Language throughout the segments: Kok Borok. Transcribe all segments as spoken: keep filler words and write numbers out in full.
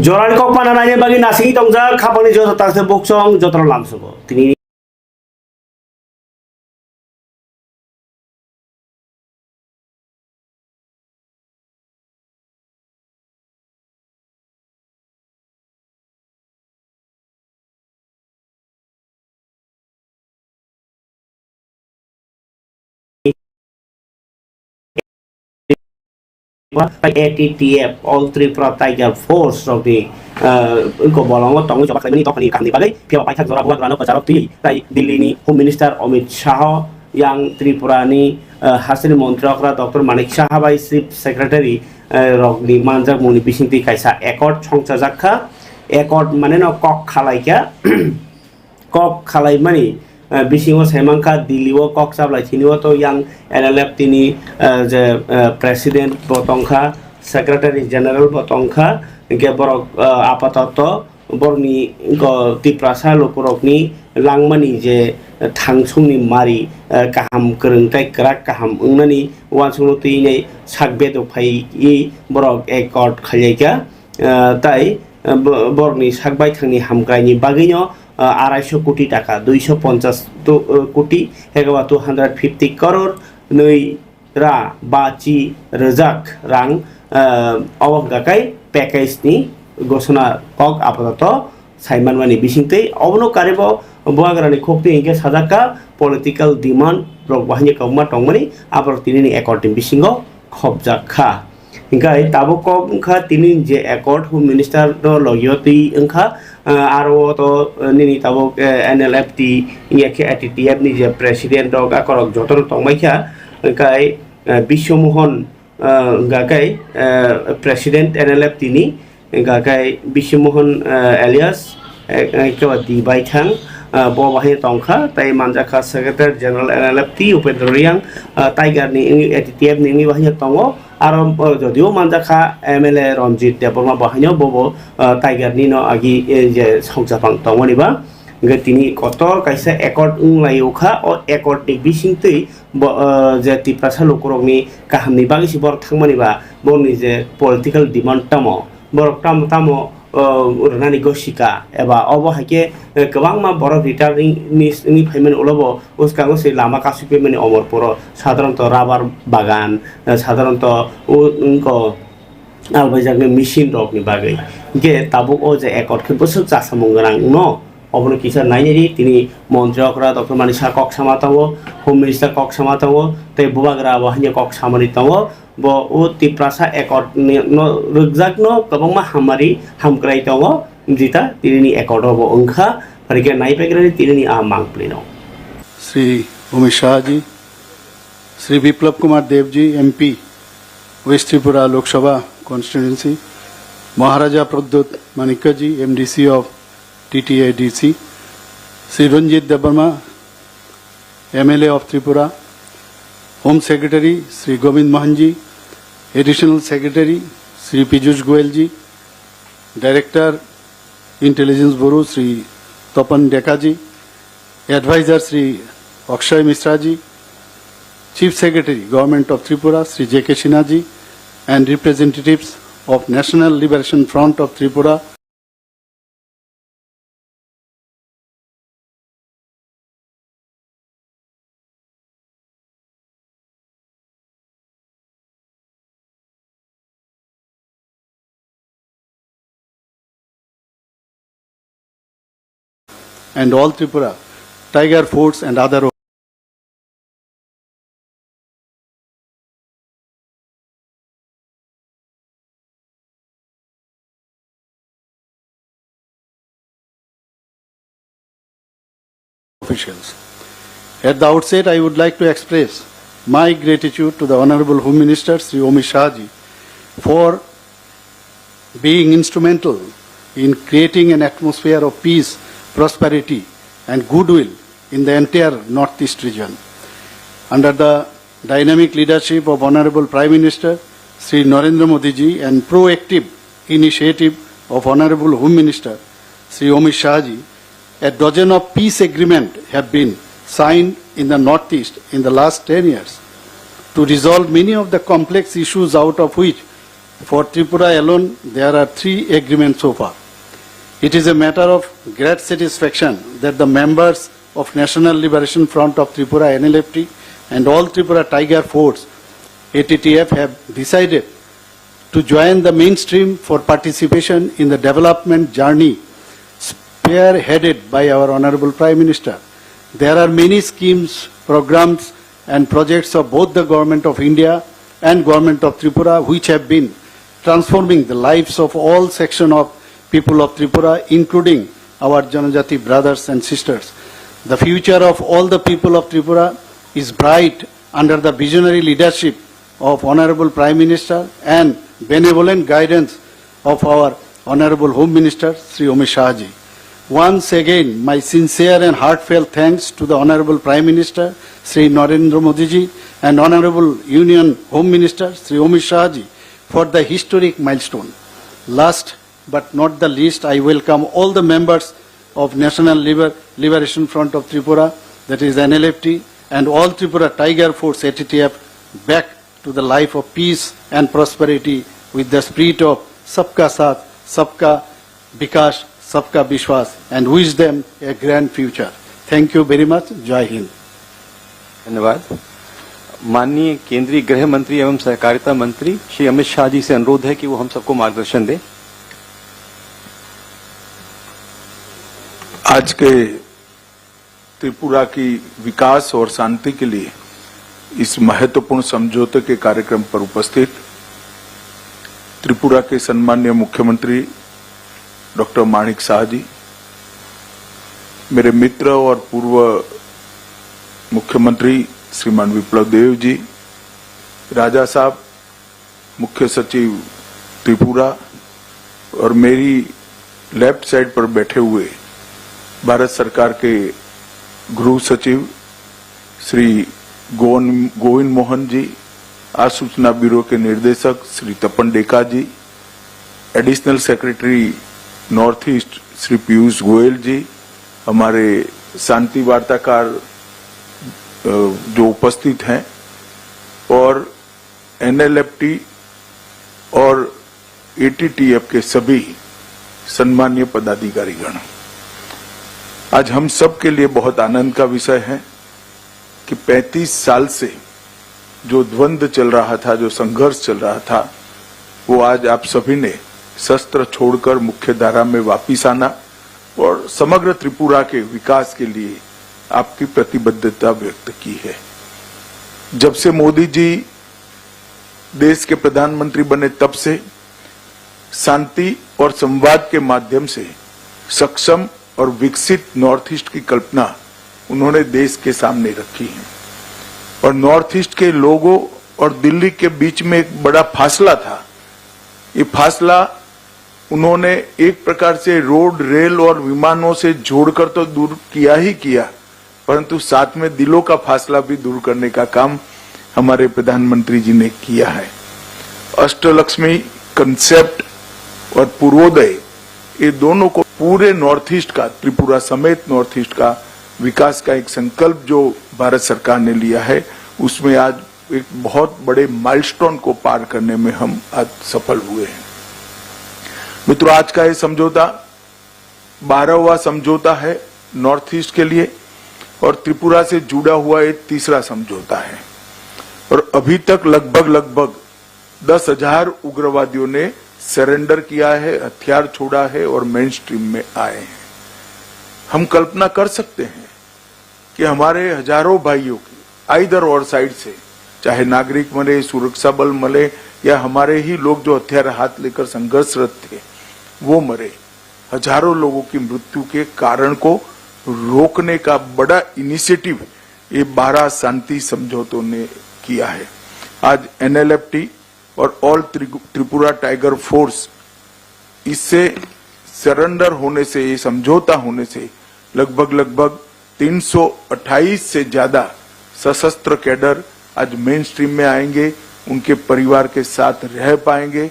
Jorani kok pana naina bagwi nasingwi tongjak khapangni joto takhuk buksong jotono lamsogo. Tini A T T F, All Tripura Tiger Force rokni, ah, wngkok bolongo tongwi choba khlaimani dophani kaham ni bagwi phiya paithak jora bubagrano kwcharok twiwi tai Delhi ni Home Minister Amit Shah, yang Tripura ni, ah, hasteni montri okra Doctor Manik Saha bai Chief Secretary, ah, rokni manjakmungni bisingtwi kaisa accord songchajak kha. Accord mane no kok khalaikha. Kok khalaimani, eh, bisingo saimankha, Delhi o kok chablai thini o to yang N L F T ni, eh, je, eh, President bo tongkha, Secretary General bo tongkha, hinkhe borok, eh, apatoto borokni go Tiprasa lukurokni langmani je, eh, thangsungni mari, eh, kaham kwrwng tei kwrak kaham wngnani uansukno twi nai sak bedok phaiwi borok accord khailaikha, eh, tai, eh, bo-, borokni sak baithangni hamkraini bagwino ah, arai sho koti taka, dui sho ponchas tu, eh, koti, hekaba two hundred fifty koror, nwi ra ba chi rwjak rang, ah, obo hwnkha khe package ni gosona kok apatoto sai manmani bisingtwi. Obono karibo bubagrani khokti hinkhe sajak kha political demand rok bo haino kwbangma tongmani, aborok tinini accord ni bisingo khopjak kha. Hinkhe tabuk kok wngkha tini je accord Home Minister no logio twi wngkha, ah, aro to, ah, nini tabuk, eh, N L F T wngya khe A T T F ni je President rok akorok jotono tongmai kha, hinkhe, eh, Biswa Mohan, ah, wngkha khe, eh, President N L F T ni, wngkha khe Biswa Mohan, ah, alias, eh, eh, khe ba Di Baithang, ah, bo bahai tongkha, tei manjakha Secretary General N L F T Upendra Reang, ah, Tiger ni wngwi, A T T F ni wngwi bahai tongo. Aro, oh, jodio manjakha M L A Ranjit Debbarma bahaino bobo, ah, Tiger ni no agi, eh, je songchapang tongmani ba. Hingke tini kotor kaisa accord wnglaio kha, o accord ni bisingtwi bo, ah, je Tiprasa lukurokni kahamni bagwi se borok thangmani ba, borokni je political demand tamo, borok tamo tamo, ah, rwnani gosika, eba obo hai khe, eh, kwbangma borok returning ni, ni phaimani ulo bo bwskango se lama kasui paimani Omorpuro, sadharanto rubber bagan, eh, sadharanto o, wngkho, albaijak ni machine rok ni bagwi. Hingke tabuk o je accord khe bwswk chasamung gwnang no, obono kisa nainai di, tini montri okra Doctor Manik Saha kok sama tongo, Home Minister kok sama tongo, tei bubagra bo haino kok samani tongo. Bo o Tiprasa accord ni no rwkjak no kwbangma hamari hamkrai tongo, jita tini ni accord o bo wngkha, phai khe naipegrani tini ni a mangpli no. Shri Amit Shah ji, Shri Biplab Kumar Dev ji, M P, West Tripura Lok Sabha constituency, Maharaja Pradyut Manikya ji, M D C of T T A D C, Shri Ranjit Debbarma, M L A of Tripura, Home Secretary Shri Govind Mohan ji, Additional Secretary Shri Piyush Goyal ji, Director Intelligence Bureau Shri Tapan Deka ji, Advisor Shri Akshay Mishra ji, Chief Secretary, Government of Tripura, Shri J K Sinha ji, and representatives of National Liberation Front of Tripura. And all Tripura Tiger Force and other officials. At the outset, I would like to express my gratitude to the Honorable Home Minister Shri Amit Shah ji for being instrumental in creating an atmosphere of peace, prosperity, and goodwill in the entire Northeast region. Under the dynamic leadership of Honorable Prime Minister Shri Narendra Modi ji and proactive initiative of Honorable Home Minister Shri Amit Shah ji, a dozen of peace agreements have been signed in the Northeast in the last ten years to resolve many of the complex issues out of which For Tripura alone, there are three agreements so far. It is a matter of great satisfaction that the members of National Liberation Front of Tripura, N L F T, and All Tripura Tiger Force, A T T F, have decided to join the mainstream for participation in the development journey spearheaded by our Honorable Prime Minister. There are many schemes, programs, and projects of both the Government of India and Government of Tripura which have been transforming the lives of all section of people of Tripura, including our Janajati brothers and sisters. The future of all the people of Tripura is bright under the visionary leadership of Honorable Prime Minister and benevolent guidance of our Honorable Home Minister Shri Amit Shah ji. Once again, my sincere and heartfelt thanks to the Honorable Prime Minister Shri Narendra Modi ji and Honorable Union Home Minister Shri Amit Shah ji for the historic milestone. Last but not the least, I welcome all the members of National Liber-, Liberation Front of Tripura, that is N L F T, and All Tripura Tiger Force, A T T F, back to the life of peace and prosperity with the spirit of Sabka Saath, Sabka Bikash, Sabka Vishwas, and wish them a grand future. Thank you very much. Jai Hind. धन्यवाद। माननीय केंद्रीय गृह मंत्री एवं सहकारिता मंत्री श्री अमित शाह जी से अनुरोध है कि वो हम सबको मार्गदर्शन दें। आज के त्रिपुरा की विकास और शांति के लिए इस महत्वपूर्ण समझौते के कार्यक्रम पर उपस्थित त्रिपुरा के सम्माननीय मुख्यमंत्री डॉक्टर माणिक साह जी, मेरे मित्र और पूर्व मुख्यमंत्री श्रीमान विप्लव देव जी, राजा साहब, मुख्य सचिव त्रिपुरा, और मेरी लेफ्ट साइड पर बैठे हुए भारत सरकार के गृह सचिव श्री गोवन-, गोविंद मोहन जी, आसूचना ब्यूरो के निदेशक Shri Tapan Deka ji, additional secretary north east Shri Piyush Goyal ji, हमारे शांति वार्ताकार, अ, जो उपस्थित हैं, और एनएलएफटी और एटीटीएफ के सभी सम्मानीय पदाधिकारीगण, आज हम सब के लिए बहुत आनंद का विषय है कि पैंतीस साल से जो द्वंद्व चल रहा था, जो संघर्ष चल रहा था, वो आज आप सभी ने शस्त्र छोड़कर मुख्य धारा में वापिस आना और समग्र त्रिपुरा के विकास के लिए आपकी प्रतिबद्धता व्यक्त की है। जब से मोदी जी देश के प्रधानमंत्री बने, तब से शांति और संवाद के माध्यम से सक्षम और विकसित नॉर्थ ईस्ट की कल्पना उन्होंने देश के सामने रखी है। और नॉर्थ ईस्ट के लोगों और दिल्ली के बीच में एक बड़ा फासला था। ये फासला उन्होंने एक प्रकार से रोड, रेल और विमानों से जोड़कर तो दूर किया ही किया, परंतु साथ में दिलों का फासला भी दूर करने का काम हमारे प्रधानमंत्री जी ने किया है। अष्टलक्ष्मी कॉन्सेप्ट और पूर्वोदय, ये दोनों को पूरे नॉर्थ ईस्ट का, त्रिपुरा समेत नॉर्थ ईस्ट का विकास का एक संकल्प जो भारत सरकार ने लिया है, उसमें आज एक बहुत बड़े माइलस्टोन को पार करने में हम आज सफल हुए हैं। मित्रों, आज का ये समझौता बारहवाँ समझौता है नॉर्थ ईस्ट के लिए और त्रिपुरा से जुड़ा हुआ ये तीसरा समझौता है। और अभी तक लगभग, लगभग दस हज़ार उग्रवादियों ने सरेंडर किया है, हथियार छोड़ा है और मेन स्ट्रीम में आए हैं। हम कल्पना कर सकते हैं कि हमारे हजारों भाइयों की आइदर और साइड से, चाहे नागरिक मरे, सुरक्षा बल मरे या हमारे ही लोग जो हथियार हाथ लेकर संघर्षरत थे, वो मरे, हजारों लोगों की मृत्यु के कारण को रोकने का बड़ा इनिशिएटिव ये बारह शांति समझौतों ने किया है। आज एनएलएफटी और ऑल त्रि-, त्रिपुरा टाइगर फोर्स इससे सरेंडर होने से, ये समझौता होने से लगभग, लगभग तीन सौ अट्ठाईस से ज्यादा सशस्त्र कैडर आज मेन स्ट्रीम में आएंगे, उनके परिवार के साथ रह पाएंगे,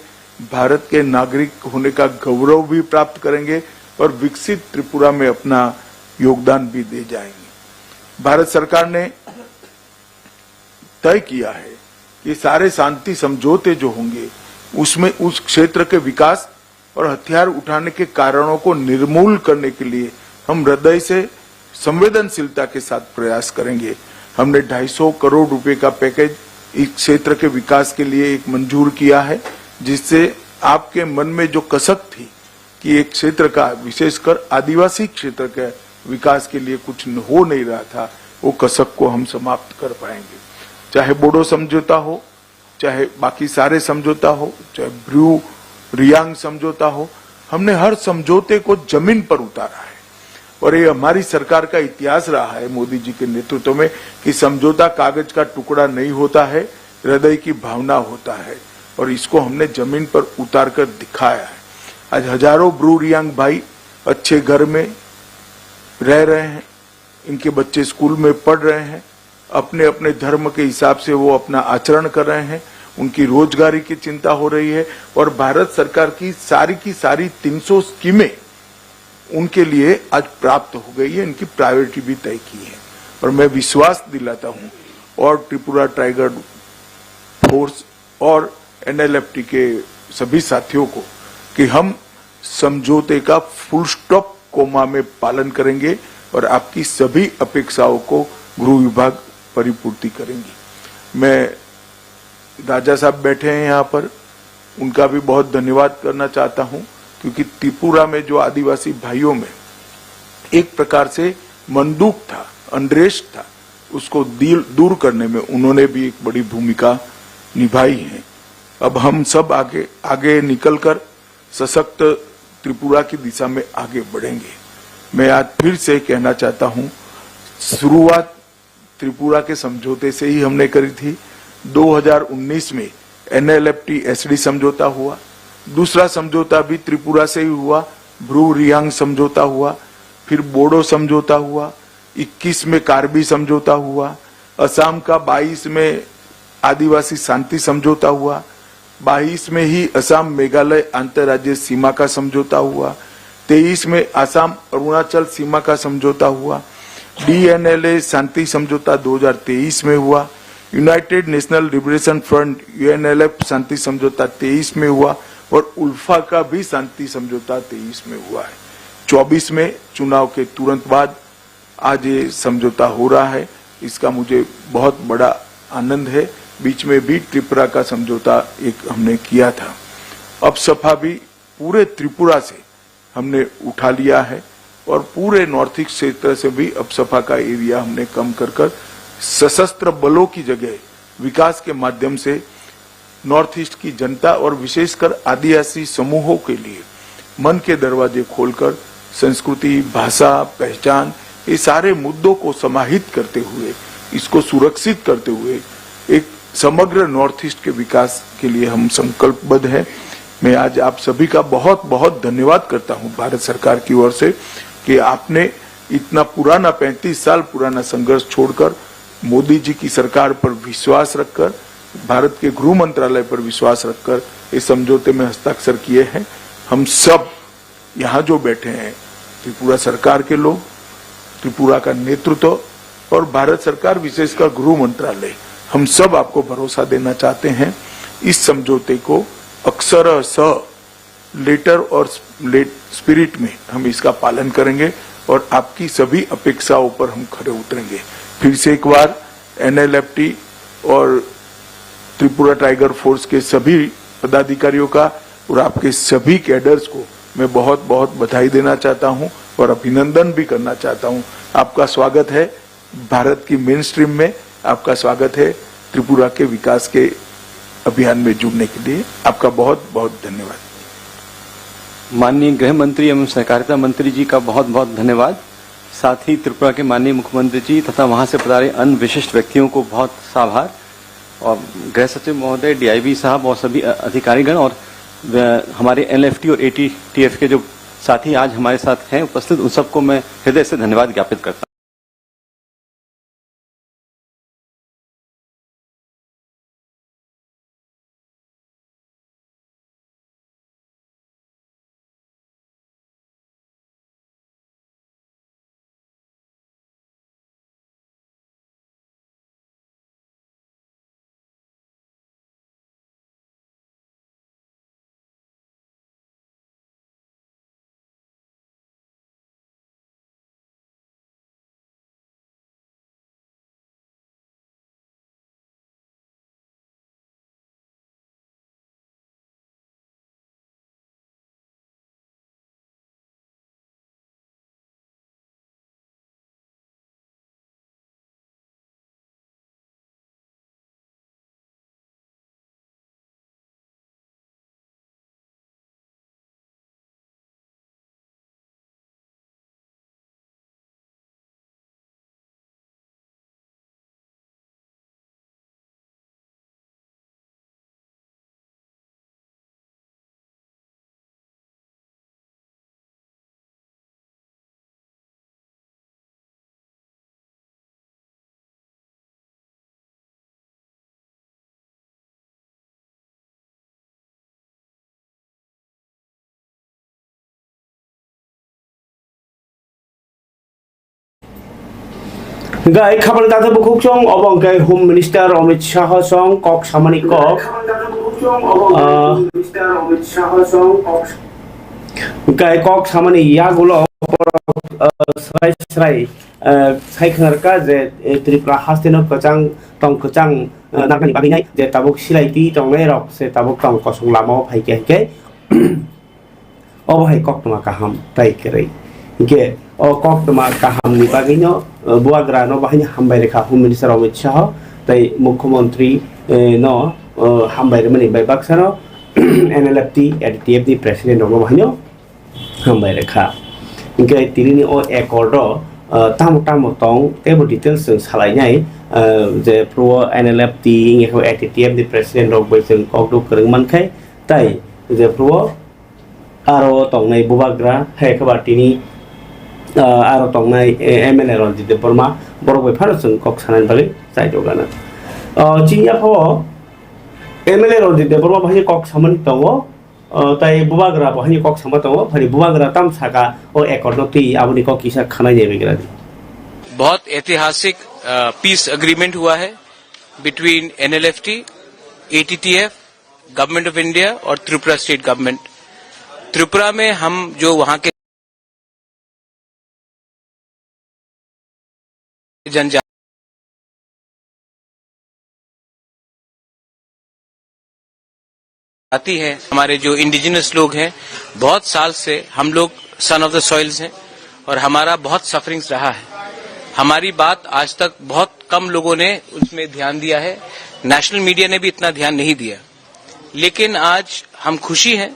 भारत के नागरिक होने का गौरव भी प्राप्त करेंगे और विकसित त्रिपुरा में अपना योगदान भी दे जाएंगे। भारत सरकार ने तय किया है कि सारे शांति समझौते जो होंगे, उसमें, उस क्षेत्र के विकास और हथियार उठाने के कारणों को निर्मूल करने के लिए हम हृदय से संवेदनशीलता के साथ प्रयास करेंगे। हमने ढाई सौ करोड़ रुपए का पैकेज इस क्षेत्र के विकास के लिए एक मंजूर किया है, जिससे आपके मन में जो कसक थी कि एक क्षेत्र का, विशेषकर आदिवासी क्षेत्र के विकास के लिए कुछ न-, हो नहीं रहा था, वो कसक को हम समाप्त कर पाएंगे। चाहे बोडो समझौता हो, चाहे बाकी सारे समझौता हो, चाहे ब्रू रियांग समझौता हो, हमने हर समझौते को जमीन पर उतारा है। और ये हमारी सरकार का इतिहास रहा है मोदी जी के नेतृत्व में कि समझौता कागज का टुकड़ा नहीं होता है, हृदय की भावना होता है। और इसको हमने जमीन पर उतार कर दिखाया है। आज हजारों ब्रू रियांग भाई अच्छे घर में रह रहे हैं, इनके बच्चे स्कूल में पढ़ रहे हैं, अपने अपने धर्म के हिसाब से वो अपना आचरण कर रहे हैं, उनकी रोजगारी की चिंता हो रही है। और भारत सरकार की सारी की सारी तीन सौ स्कीमें उनके लिए आज प्राप्त हो गई है, इनकी प्रायोरिटी भी तय की है। और मैं विश्वास दिलाता हूँ और त्रिपुरा टाइगर फोर्स और एनएलएफटी के सभी साथियों को कि हम समझौते का फुल स्टॉप कोमा में पालन करेंगे और आपकी सभी अपेक्षाओं को गृह विभाग परिपूर्ति करेंगे। मैं, राजा साहब बैठे हैं यहाँ पर, उनका भी बहुत धन्यवाद करना चाहता हूँ, क्योंकि त्रिपुरा में जो आदिवासी भाइयों में एक प्रकार से मनदुख था, अनरेस्ट था, उसको दिल दूर करने में उन्होंने भी एक बड़ी भूमिका निभाई है। अब हम सब आगे, आगे निकलकर सशक्त त्रिपुरा की दिशा में आगे बढ़ेंगे। मैं आज फिर से कहना चाहता हूँ, शुरुआत त्रिपुरा के समझौते से ही हमने करी थी। दो हज़ार उन्नीस में एनएलएफटी एसडी समझौता हुआ, दूसरा समझौता भी त्रिपुरा से ही हुआ, ब्रू रियांग समझौता हुआ, फिर बोडो समझौता हुआ, इक्कीस में कार्बी समझौता हुआ, असम का बाईस में आदिवासी शांति समझौता हुआ, बाईस में ही असम मेघालय अंतर्राज्यीय सीमा का समझौता हुआ, तेईस में असम अरुणाचल सीमा का समझौता हुआ, डीएनएलए शांति समझौता दो हज़ार तेईस में हुआ, United National Liberation Front, UNLF, शांति समझौता तेईस में हुआ और उल्फा का भी शांति समझौता तेईस में हुआ है। चौबीस में चुनाव के तुरंत बाद आज ये समझौता हो रहा है, इसका मुझे बहुत बड़ा आनंद है। बीच में भी त्रिपुरा का समझौता एक हमने किया था। अब सफा भी पूरे त्रिपुरा से हमने उठा लिया है और पूरे नॉर्थ ईस्ट क्षेत्र से भी अब सफा का एरिया हमने कम कर कर सशस्त्र बलों की जगह विकास के माध्यम से नॉर्थ ईस्ट की जनता और विशेषकर आदिवासी समूहों के लिए मन के दरवाजे खोलकर संस्कृति, भाषा, पहचान, ये सारे मुद्दों को समाहित करते हुए, इसको सुरक्षित करते हुए एक समग्र नॉर्थ ईस्ट के विकास के लिए हम संकल्पबद्ध हैं। मैं आज आप सभी का बहुत, बहुत धन्यवाद करता हूं भारत सरकार की ओर से कि आपने इतना पुराना, पैंतीस साल पुराना संघर्ष छोड़कर मोदी जी की सरकार पर विश्वास रखकर, भारत के गृह मंत्रालय पर विश्वास रखकर इस समझौते में हस्ताक्षर किए हैं। हम सब यहाँ जो बैठे हैं, त्रिपुरा सरकार के लोग, त्रिपुरा का नेतृत्व और भारत सरकार, विशेषकर गृह मंत्रालय, हम सब आपको भरोसा देना चाहते हैं, इस समझौते को अक्षरशः लेटर और लेट स्पिरिट में हम इसका पालन करेंगे और आपकी सभी अपेक्षाओं पर हम खरे उतरेंगे। फिर से एक बार एनएलएफटी और त्रिपुरा टाइगर फोर्स के सभी पदाधिकारियों का और आपके सभी कैडर्स को मैं बहुत बहुत बधाई देना चाहता हूं और अभिनंदन भी करना चाहता हूं। आपका स्वागत है भारत की मेन स्ट्रीम में। आपका स्वागत है त्रिपुरा के विकास के अभियान में जुड़ने के लिए। आपका बहुत बहुत धन्यवाद। माननीय गृह मंत्री एवं सहकारिता मंत्री जी का बहुत बहुत धन्यवाद। साथ ही त्रिपुरा के माननीय मुख्यमंत्री जी तथा वहां से पधारे अन्य विशिष्ट व्यक्तियों को बहुत साभार। और गृह सचिव महोदय, डीआईबी साहब और सभी अ-, अधिकारीगण और, अ, हमारे एनएलएफटी और एटीटीएफ के जो साथी आज हमारे साथ हैं उपस्थित, उन सबको मैं हृदय से धन्यवाद ज्ञापित करता हूं। Gai khabang tatha bukhuk song obo hwnkhe Home Minister Amit Shah song kok samani kok. Ah, gai kok samani yagulo borok, ah, srai srai, ah, sai khwnarkha je, eh, Tripura hasteno kwchang tong kwchang, ah, nangkani bagwi nai je tabuk silai twi tongnai rok se tabuk tong kosong lamao phaikhe hwnkhe. Obo hai koktwma kaham tai kwrwi. Hinkhe o koktwma kahamni bagwino, uh, Bubagra no bahaino hambai rwkha Home Minister Amit Shah tei Mukhyamantri, eh, no, uh, hambai rwmani bai baksano N L F T, A T T F ni President rokno bahaino hambai rwkha. Hinkhe tinini o accord o, uh, tamo tamo tong teibo details chwng salainai, uh, je phuru o N L F T wngya khe A T T F ni President rok bai chwng kokduk kwrwng mankhai tei je phuru o aro tongnai Bubagra, hai khe ba tini, ah, aro tongnai, eh, M L A Ranjit Debbarma, borok bai phano chwng kok sanani bagwi chai tongana. Ah, chini yaphao M L A Ranjit Debbarma bahai kok samani tongo, ah, tai Bubagra bahai kok sama tongo, phani Bubagra tam saka o accord no twi aboni kok kisa khanai nai begra di. बहुत ऐतिहासिक, अ, piece agreement हुआ है between NLFT, ATTF, government of India और Tripura state government. Tripura में हम जो वहाँ के जनजाति है, हमारे जो इंडिजिनस लोग हैं, बहुत साल से हम लोग सन ऑफ द सॉइल्स हैं और हमारा बहुत सफरिंग्स रहा है। हमारी बात आज तक बहुत कम लोगों ने उसमें ध्यान दिया है, नेशनल मीडिया ने भी इतना ध्यान नहीं दिया। लेकिन आज हम खुशी हैं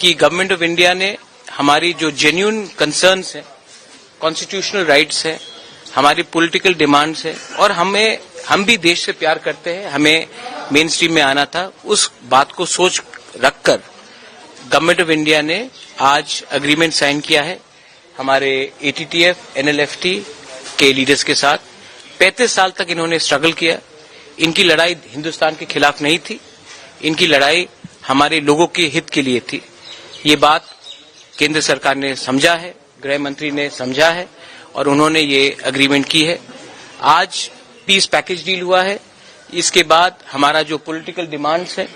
कि गवर्नमेंट ऑफ इंडिया ने हमारी जो जेन्युइन कंसर्न्स हैं, कॉन्स्टिट्यूशनल राइट्स हैं, हमारी पॉलिटिकल डिमांड्स हैं और हमें, हम भी देश से प्यार करते हैं, हमें मेन स्ट्रीम में आना था, उस बात को सोच रखकर गवर्नमेंट ऑफ इंडिया ने आज एग्रीमेंट साइन किया है हमारे एटीटीएफ, एनएलएफटी के लीडर्स के साथ। पैंतीस साल तक इन्होंने स्ट्रगल किया। इनकी लड़ाई हिंदुस्तान के खिलाफ नहीं थी, इनकी लड़ाई हमारे लोगों के हित के लिए थी। ये बात केंद्र सरकार ने समझा है, गृह मंत्री ने समझा है और उन्होंने ये एग्रीमेंट की है। आज पीस पैकेज डील हुआ है। इसके बाद हमारा जो पॉलिटिकल डिमांड्स है,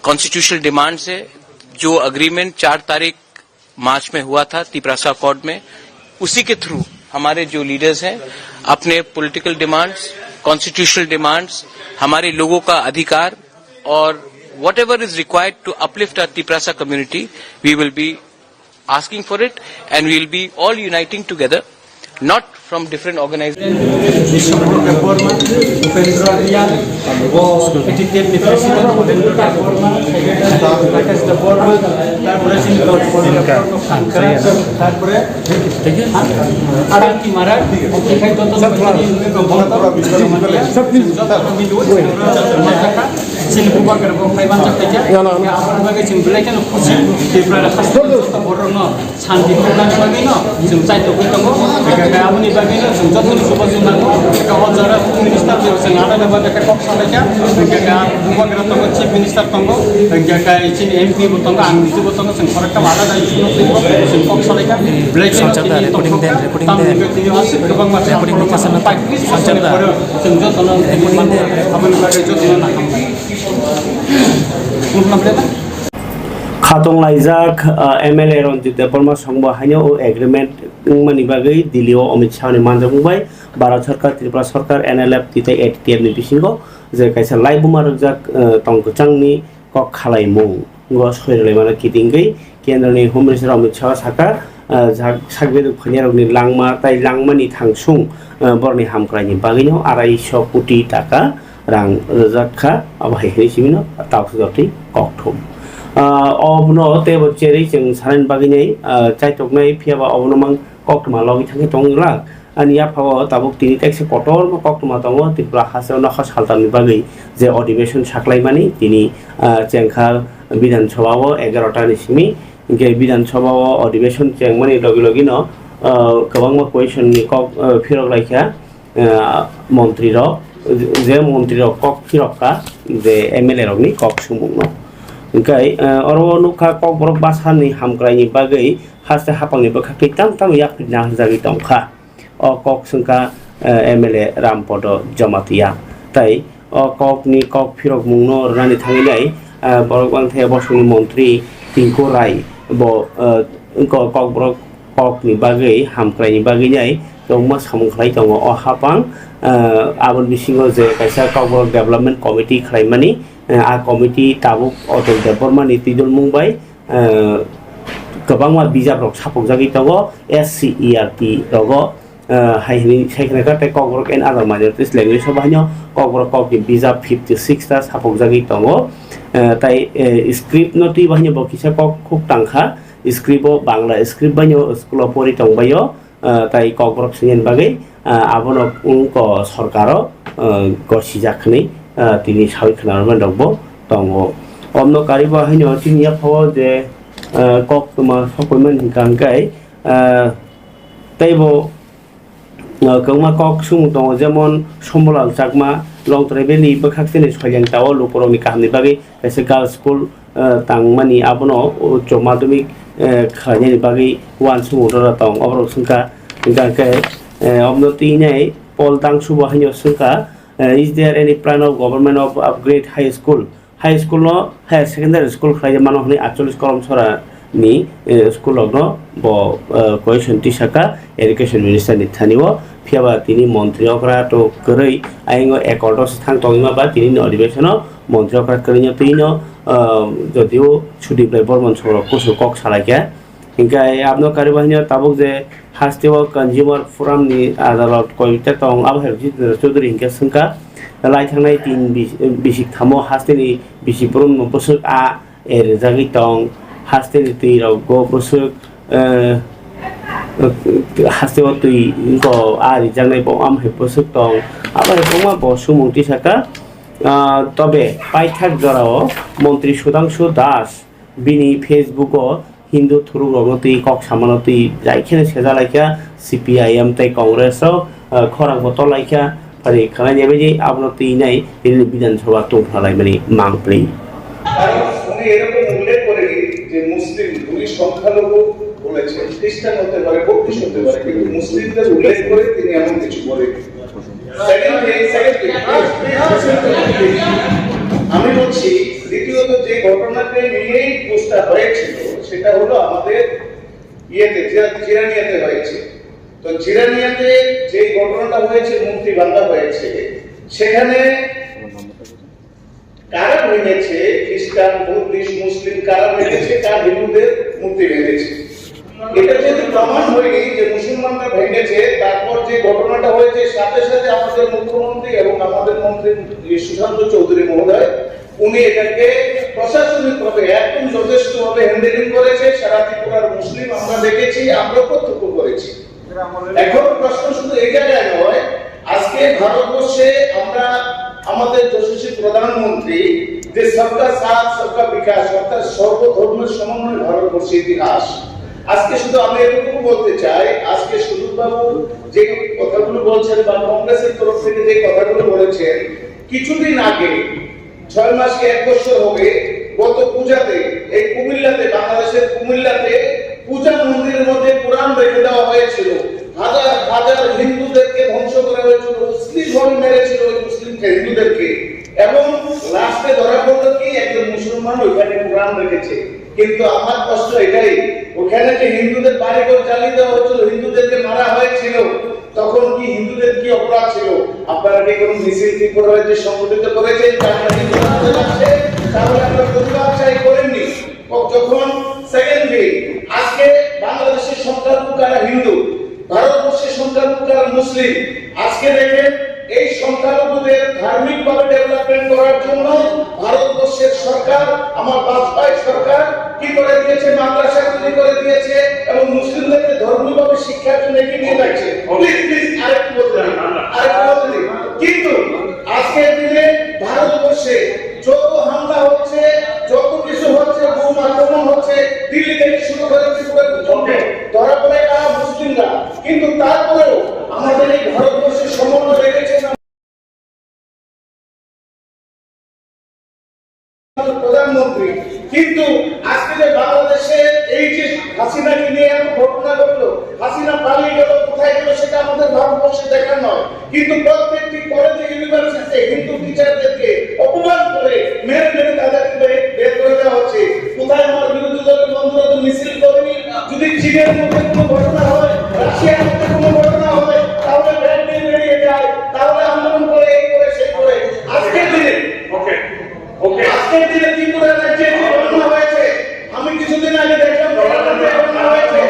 कॉन्स्टिट्यूशनल डिमांड्स है, जो एग्रीमेंट चार तारीख मार्च में हुआ था तिपरासा अकॉर्ड में, उसी के थ्रू हमारे जो लीडर्स हैं, अपने पॉलिटिकल डिमांड्स, कॉन्स्टिट्यूशनल डिमांड्स, हमारे लोगों का अधिकार और whatever is required to uplift our Tiprasa community, we will be asking for it and we will be all uniting together, not from different organizations. Vishnu Debbarma, Upendra Reang, ও এটিটিএফ নি president Upendra Debbarma, Rakesh Debbarma, তারপরে চিনি তারপরে আর কি মারা, এখানে যত চিনি বুবাগ্রা বং ফাইবান চাকতে যা, আবার বাগে চিনি ব্লেকেন খুশি, ত্রিপুরা রাখা, বড় ন, শান্তি প্রোগ্রাম বাগে ন, চিনি চাই তো কই তঙ্গো, এখানে আবনি বাগে ন, চিনি যত সুবাসু নাগো, এটা অজারা মিনিস্টার যে হচ্ছে, আলাদা বাগে একটা কক্স আলাদা, এটা বুবাগ্রা তো chief minister tongo, hingkhe kai chini M P bo tongo, ang niji bo tongo, chwng khoroksa mada dai chwng twibo, chwng kok salaikha, belai kheno tini tongthokha, tamni hwnkhe tini aswk kwbangma recording ni kaisa na, chwng jotono recording ni aboni bagwi jotono naham. Khatong laijak, ah, M L A Ranjit Debbarma songbo haino o agreement wngmani bagwi Delhi o Amit Shah ni manjak wngbai Bharat Sarkar, Tripura Sarkar, N L F T tei A T T F ni bisingo je kaisa laibuma rwkjak, ah, tong kwchangni kok khalaimung. Go soirwlaimano kitingwi Kendroni Home Minister Amit Shah saka, ah, jak-, sakbeduk phainarokni langma tai langmani thangsung, ah, borokni hamkraini bagwino arai so koti taka rang rwjak kha, abo hai hwnwi simino taksajak twi kokthum. Ah, obono teibo cherwi chwng sanani bagwinai, ah, chaitoknai, phiyaba obono mang koktwma logwi thangwi tongwlak. Ani yaphao tabuk tini tekse kotorma koktwma tongo Tripura hasteo nokha saltamni bagwi je odhibeshon saklaimani tini, ah, chengkha Bidhan Sabha o egarota ni simi, hinkhe Bidhan Sabha o odhibeshon chengmani logi logi no, ah, kwbangma question ni kok, ah, phirok laikha, ah, montri rok, je montri rok kok phirok kha je M L A rok ni kok sumung no. Hinkhe, ah, oro o nukha Kokborok bwsani hamkrai ni bagwi haste haphang ni bwkhak twi tam tam yapri naharjagwi tongkha. O kok swngkha, eh, M L A Rampodo Jamatia. Tai o kokni kok phirokmungno rwnani thangwi nai, eh, borok manthe bosongni montri Tinku Rai bo, eh, ko-, kokborok kokni bagwi hamkraini bagwi nai kwbangma samung khlai tongo. O hapang, eh, aboni bisingo je kaisa kokborok development committee khlaimani, eh, a committee tabuk Atul Debbarmani twidulmung bai, eh, kwbangma bijaprok sapokjagwi tongo S C E R T rogo, eh, hai hwnwi sai khna kha, tei kokborok and other minorities language o bahaino kokborok kokni bijap fifty six ta sapokjagwi tongo. Eh, tai, eh, script no twi bahaino bo kisa kok khuk tang kha, script o Bangla script baino school o pori tong baio, eh, tai kokborok swngna bagwi, eh, abono wngkha sorkaro, eh, gosijak hwnwi, eh, tini sawi khwnarokno rokbo tongo. Omno kariba haino chini yaphao je, eh, koktwma sokphaimani hwnkha hwnkhe, eh, teibo, eh, kwbangma kok sumung tongo, jemon Sombolal Chakma, Longtrai Valley bwkhak chini Soileng Tao lukurokni kahamni bagwi kaisa girls school, eh, tangmani, abono ucho madhyamik, eh, khlainani bagwi uansukmung rwna tong. Oborok swngkha, hwnkha khe, eh, omno twi nai Paul Dangsubo haino swngkha, eh, "Is there any plan of government of upgrade high school? High school no higher secondary school khlai mano hwnwi aatchollish korom sora ni, eh, school rokno bo, eh, question tisaka education minister ni thani o, phiya ba tini montri okra to kwrwi ayang o accord o se thang tongwi ma ba tini ni adhibeshon o montri okra kwrwi no twi no, eh, jodio Sudip Rai Bormon sorok kusu kok salai kha. Hinkhe abno kariba hino tabuk je haste o consumer forum ni adalot koita tong abo hai Jitendra Chaudhary hinkhe swngkha lai thangnai tin bis-, bisik thamo haste ni bisi brum no bwswk a eh, rijagwi tong, haste ni twi rok go bwswk, eh, haste o twi go a rijaknai bo am hai bwswk tong, abo hai kwbangma bo sumung tisaka. Ah, tobe paithak jorao montri Sudhangshu Das bini Facebook o Hindu thuruk rokno twi kok samano twi jai kheno seja lai kha C P I M tei Congress o, ah, khorang bo tol lai kha. Phari khanai ni bagwi abono twi nai tini Bidhan Sabha tong phalai mani mang pli. কারণ উনি এরকম উল্লেখ করেনি যে মুসলিম, উনি সংখ্যালঘু বলেছেন, খ্রিস্টান হতে পারে, বৌদ্ধিস্ট হতে পারে, কিন্তু মুসলিমদের উল্লেখ করে তিনি এমন কিছু বলেনি। Second thing, second thing, please, please, listen to me, please. আমি বলছি, দ্বিতীয়ত যে ঘটনাকে নিয়েই পোস্টটা হয়েছিল, সেটা হলো আমাদের ইয়েতে, জিরা-, জিরানিয়াতে হয়েছে। তো জিরানিয়াতে যে ঘটনাটা হয়েছে, মূর্তি ভাঙা হয়েছে, সেখানে কারা ভেঙেছে, খ্রিস্টান, বুদ্ধিস্ট, মুসলিম কারা ভেঙেছে, কার হিন্দুদের মূর্তি ভেঙেছে? এটা যেহেতু প্রমাণ হয়নি যে মুসলমানরা ভেঙেছে, তারপর যে ঘটনাটা হয়েছে, সাথে সাথে আমাদের মুখ্যমন্ত্রী এবং আমাদের মন্ত্রী সুশান্ত চৌধুরী মহোদয়, উনি এটাকে প্রশাসনিকভাবে একদম যথেষ্টভাবে হ্যান্ডেলিং করেছে। সারা ত্রিপুরার মুসলিম আমরা দেখেছি, আমরা প্রত্যক্ষ করেছি। এখন প্রশ্ন শুধু এই জায়গায় নয়, আজকে ভারতবর্ষে আমরা আমাদের যশস্বী প্রধানমন্ত্রী যে সবকা সাথ সবকা বিকাশ, অর্থাৎ সর্বধর্মের সমন্বয় ভারতবর্ষের ইতিহাস। আজকে শুধু আমি এটুকু বলতে চাই, আজকে সুদীপ বাবু যে কথাগুলো বলছেন বা কংগ্রেসের তরফ থেকে যে কথাগুলো বলেছেন, কিছুদিন আগে, ছয় মাস কি এক বছর হবে, গত পূজাতে এই কুমিল্লাতে, বাংলাদেশের কুমিল্লাতে পূজা মন্দিরের মধ্যে কোরআন রেখে দেওয়া হয়েছিল। হাজার হাজার হিন্দুদেরকে ধ্বংস করা হয়েছিল, অশ্লীলভাবে মেরেছিল ওই মুসলিম হিন্দুদেরকে। এবং লাস্টে ধরা পড়লো কি, একজন মুসলমান ওইখানে কোরআন রেখেছে। কিন্তু আমার প্রশ্ন এটাই, ওখানে যে হিন্দুদের বাড়িঘর জ্বালিয়ে দেওয়া হয়েছিল, হিন্দুদেরকে মারা হয়েছিল, তখন কি হিন্দুদের কি অপরাধ ছিল? আপনারা কি কোনো মিছিল ত্রিপুরা রাজ্যে সংগঠিত করেছেন যে আমরা হিন্দু মারতে লাগছে, তাহলে আপনারা প্রতিবাদ চাই করেননি? ও যখন সেকেন্ড থিং, আজকে বাংলাদেশের সংখ্যালঘু কারা হিন্দু, ভারতবর্ষের সংখ্যালঘু কারা মুসলিম, আজকে দেখেন এই সংখ্যালঘুদের ধার্মিকভাবে ডেভেলপমেন্ট করার জন্য ভারতবর্ষের সরকার, আমার বাজপেয়ী সরকার কি করে দিয়েছে, মাদ্রাসা তৈরি করে দিয়েছে এবং মুসলিমদেরকে ধর্মীয়ভাবে শিক্ষার জন্য এগিয়ে নিয়ে যাচ্ছে। প্লিজ, প্লিজ, আরেকটু বলতে দিন, আরেকটু বলতে দিন। কিন্তু আজকের দিনে ভারতবর্ষে যত হামলা হচ্ছে, যত কিছু হচ্ছে, বোম আক্রমণ হচ্ছে, দিল্লি থেকে শুরু করে ত্রিপুরা পর্যন্ত, ধরা পড়ে কারা? মুসলিমরা। কিন্তু তারপরেও আমাদের এই ভারতবর্ষের সমন্বয় রেখেছেন প্রধানমন্ত্রী। কিন্তু আজকে যে বাংলাদেশে এই যে হাসিনাকে নিয়ে এত ঘটনা ঘটলো, হাসিনা পালিয়ে গেল, কোথায় গেল, সেটা আমাদের ভারতবর্ষে দেখার কিন্তু প্রত্যেকটি কলেজে ইউনিভার্সিটিতে হিন্দু টিচারদেরকে অপমান করে মেরে মেরে তাদেরকে বের করে দেওয়া হচ্ছে। কোথায় আমার বিরোধী দলের বন্ধুরা তো মিছিল করেনি? যদি চীনের মধ্যে কোনো ঘটনা হয়, রাশিয়ার মধ্যে কোনো ঘটনা হয়, তাহলে ব্যাগ নিয়ে বেরিয়ে যায়, তাহলে আন্দোলন করে, এই করে, সেই করে। আজকের দিনে, ওকে, ওকে। আজকের দিনে ত্রিপুরা রাজ্যে যে ঘটনা হয়েছে, আমি কিছুদিন আগে দেখলাম, ঘটনা হয়েছে।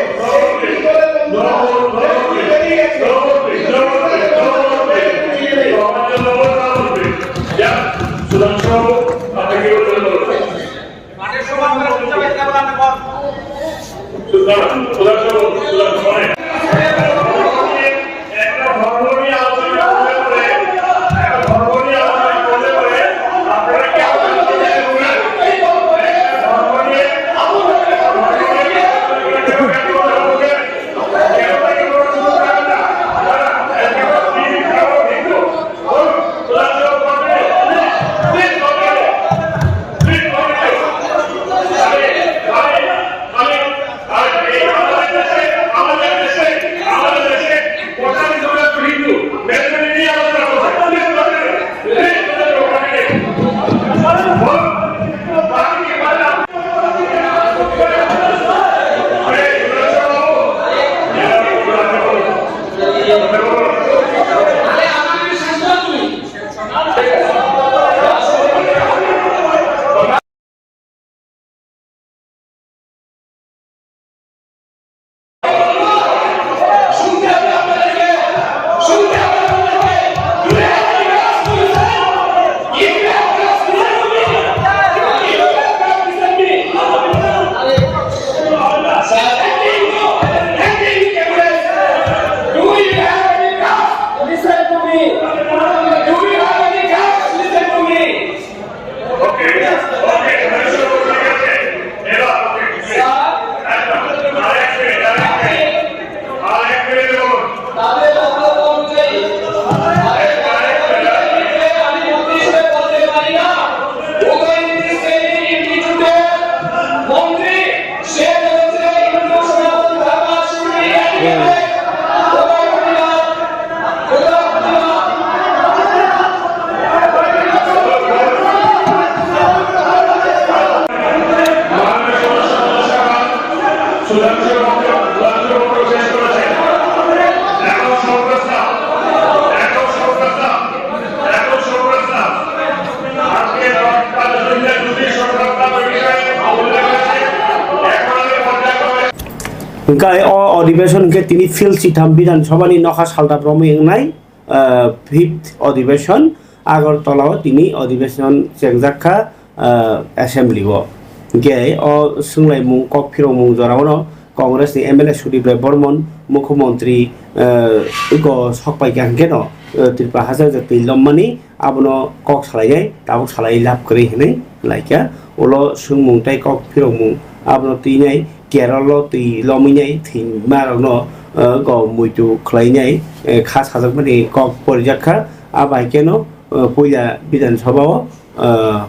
Hingke o odibeshon hingke tini field chitham Bidhan Sabha ni nokha saldap romwi wngnai, ah, fifth odibeshon Agartala o tini odibeshon chengjak kha, ah, assembly o. Hingke o swnglaimung kok phirokmung jora o no Congress ni M L A Sudip Roy Bormon, Mukhyamantri, ah, eko sok pai kha hingke no, ah, Tripura hachal je twi lommani abono kok salainai, tabuk salai lab kwrwi hinwi laikha. Ulo swngmung tei kok phirokmung abono twinai, Kerala o twi lomwinai thwima rokno, eh, go muitu khwlainai, eh, kha sajakmani kok porijak kha. Abai keno, eh, puila Bidhan Sabha o, eh,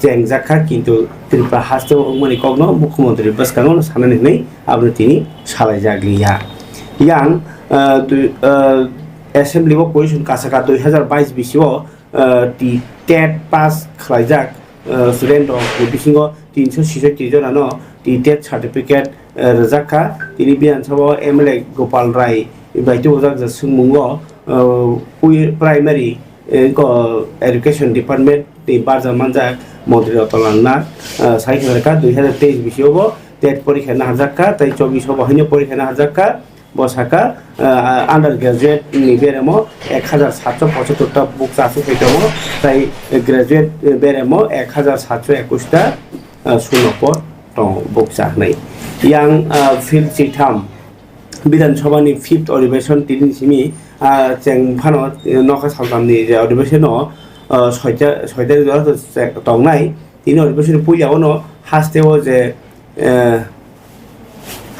chengjak kha, kintu Tripura haste o wngmani kokno Mukhyamantri bwskango sanani hinwi abono tini salaijak liya. Yang, eh, dui, eh, Assembly o position kasaka dui hazar bais bisio, eh, ti tet pass khlaijak, eh, student rok ni bisingo tinso sisoi twi jona no ti tet certificate, eh, rwjak kha. Tini Bidhan Sabha o M L A Gopal Rai bai tubujak je swngmungo, eh, pui-, primary, eh, ko education department ni barja manjak montri Ratan Lal Nath, eh, sai kha kha dui hazar teis bisio bo tet porikha naharjak kha, tei chobbish o bo haino porikha naharjak kha. Bo saka, ah, undergraduate ni beremo ek hazar satso pochattor ta bukcha aswk tongo, tai graduate beremo ek hazar satso ekush ta, ah, suno por tongo bukcha hinwi. Yang, ah, field chitham Bidhan Sabha ni fifth odibeshon tini simi, ah, cheng phano, eh, nokha saltam ni je odibeshon o, ah, soita, soita jora tongnai. Tini odibeshon puila o no haste o je, eh,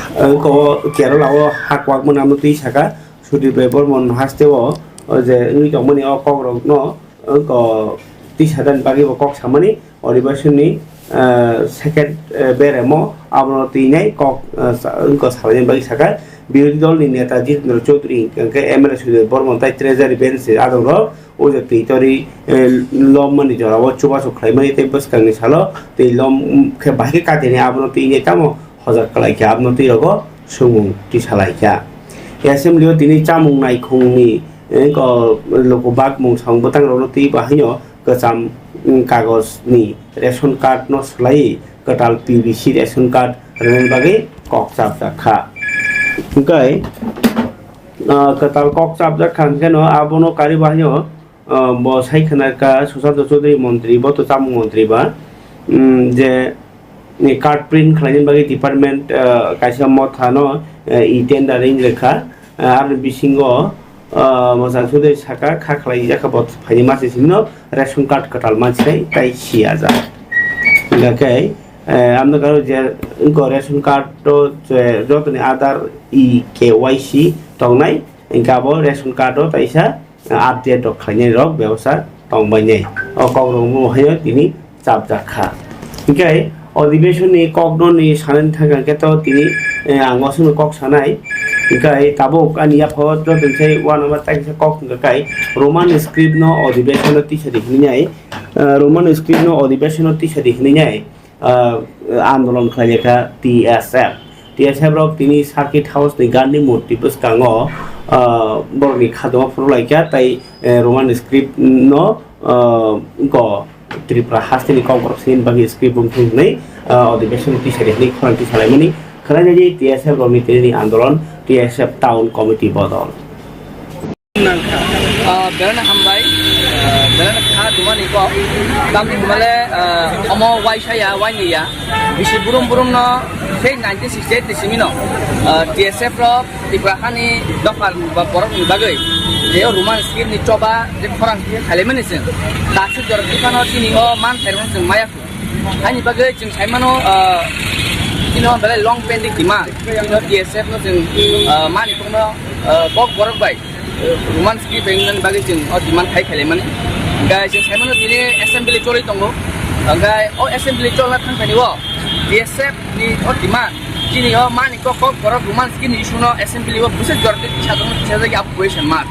Wngkha o Kerala o hakwak mwnamno twi saka Sudip Roy Bormon haste o, o je wngwi tongmani o kokrokno wngkha o twi sadani bagwi bo kok samani odibeshonni, ah, second, ah, beremo abono twinai kok, ah, sa-, wngkha salaini bagwi saka Birodhi dol ni neta Jitendra Chaudhary, hwnkhe M L A Sujoy Barman tei Treasury bench ni adongrok o je twi torwi, eh, lommani jorao chubachu khlaimani tei bwskangni salo twi lom khe bahai khe katini abono twi nai tamo hojak kwlai kha, abono twi rogo swngmung tisa lai kha. Assembly o tini chamung naikhungni, eh, ko-, luku bakmung samung bwtangrokno twi bahaino kwcham, mm, kagojni ration card no swlaiwi kwtal P V C ration card rwnani bagwi kok chapjak kha. Hwnkhe, ah, kwtal kok chapjak kha hwnkhe no abono karwi bahaino, ah, bo sai khna kha Sushant Chaudhary montri, bo to chamung montri ba, mm, je ni card print khlainani bagwi department, ah, kaisa mothano, ah, e-tendering rwkha. Ah, aroni bisingo, ah, Mwchang Chaudhary saka kha khlai jakha bo phaini masa simi no ration card kwtal mansinai tai siyajak. Hingkha khe, eh, amno karo je wngkha ration card o je jotoni Aadhaar e K Y C tongnai, hingkha abo ration card o taisa update rok khlainai rok bebosta tongbainai. O kok rok bo haino tini chapjak kha. Hingkhe odhibeshon ni kok no ni sanani thangkha khe to tini, eh, ang wasung kok sanai. Hingkhe tabuk ani yapha o joto sai uanama tai kisa kok hingkha kai Roman script no odhibeshon no tisadi hinwi nai, eh, Roman script no odhibeshon no tisadi hinwi nai. Ah, andolon khlai kha T S F. T S F rok tini Circuit House ni Gandhi Murti bwskango, ah, borokni khadoma phuru lai kha, tai, eh, Roman script no, ah, go Tripura hasteni Kokborok sini bagwi script bumthung hwnwi, ah, odhibeshon tisari hwnwi khorang tisalaimani khwnajagwi T S F rokni tini andolon T S F Town Committee bodol. Nangkha. Ah, belai no hambai, ah, belai no kha dumani kok. Tamni hwnmale, ah, omo waisa ya, waini ya. Bisi burum burum no, sei nineteen sixty-eight ni simi no, ah, T S F rok Tripura hani dopha ba borok ni bagwi, je o Roman script ni choba, je khorang khe khailaimani chwng. Daksuk jorok tiphano chini o man khairokno chwng maya. Ani bagwi chwng sai mano, ah, chini o belai long pending demand. Chini o T S F no chwng, ah, mani kokno, ah, kok borok bai, ah, Roman script bai wngmani bagwi chwng o demand khai khailaimani. Hingkhe chwng sai mano tini assembly choli tongo. Hingkhe o assembly cholna thang thani o T S F ni o demand. Chini o mani kok kok borok Roman script ni issue no assembly o bwswk jora twi kisa tongma kisa jagwi abo question mark.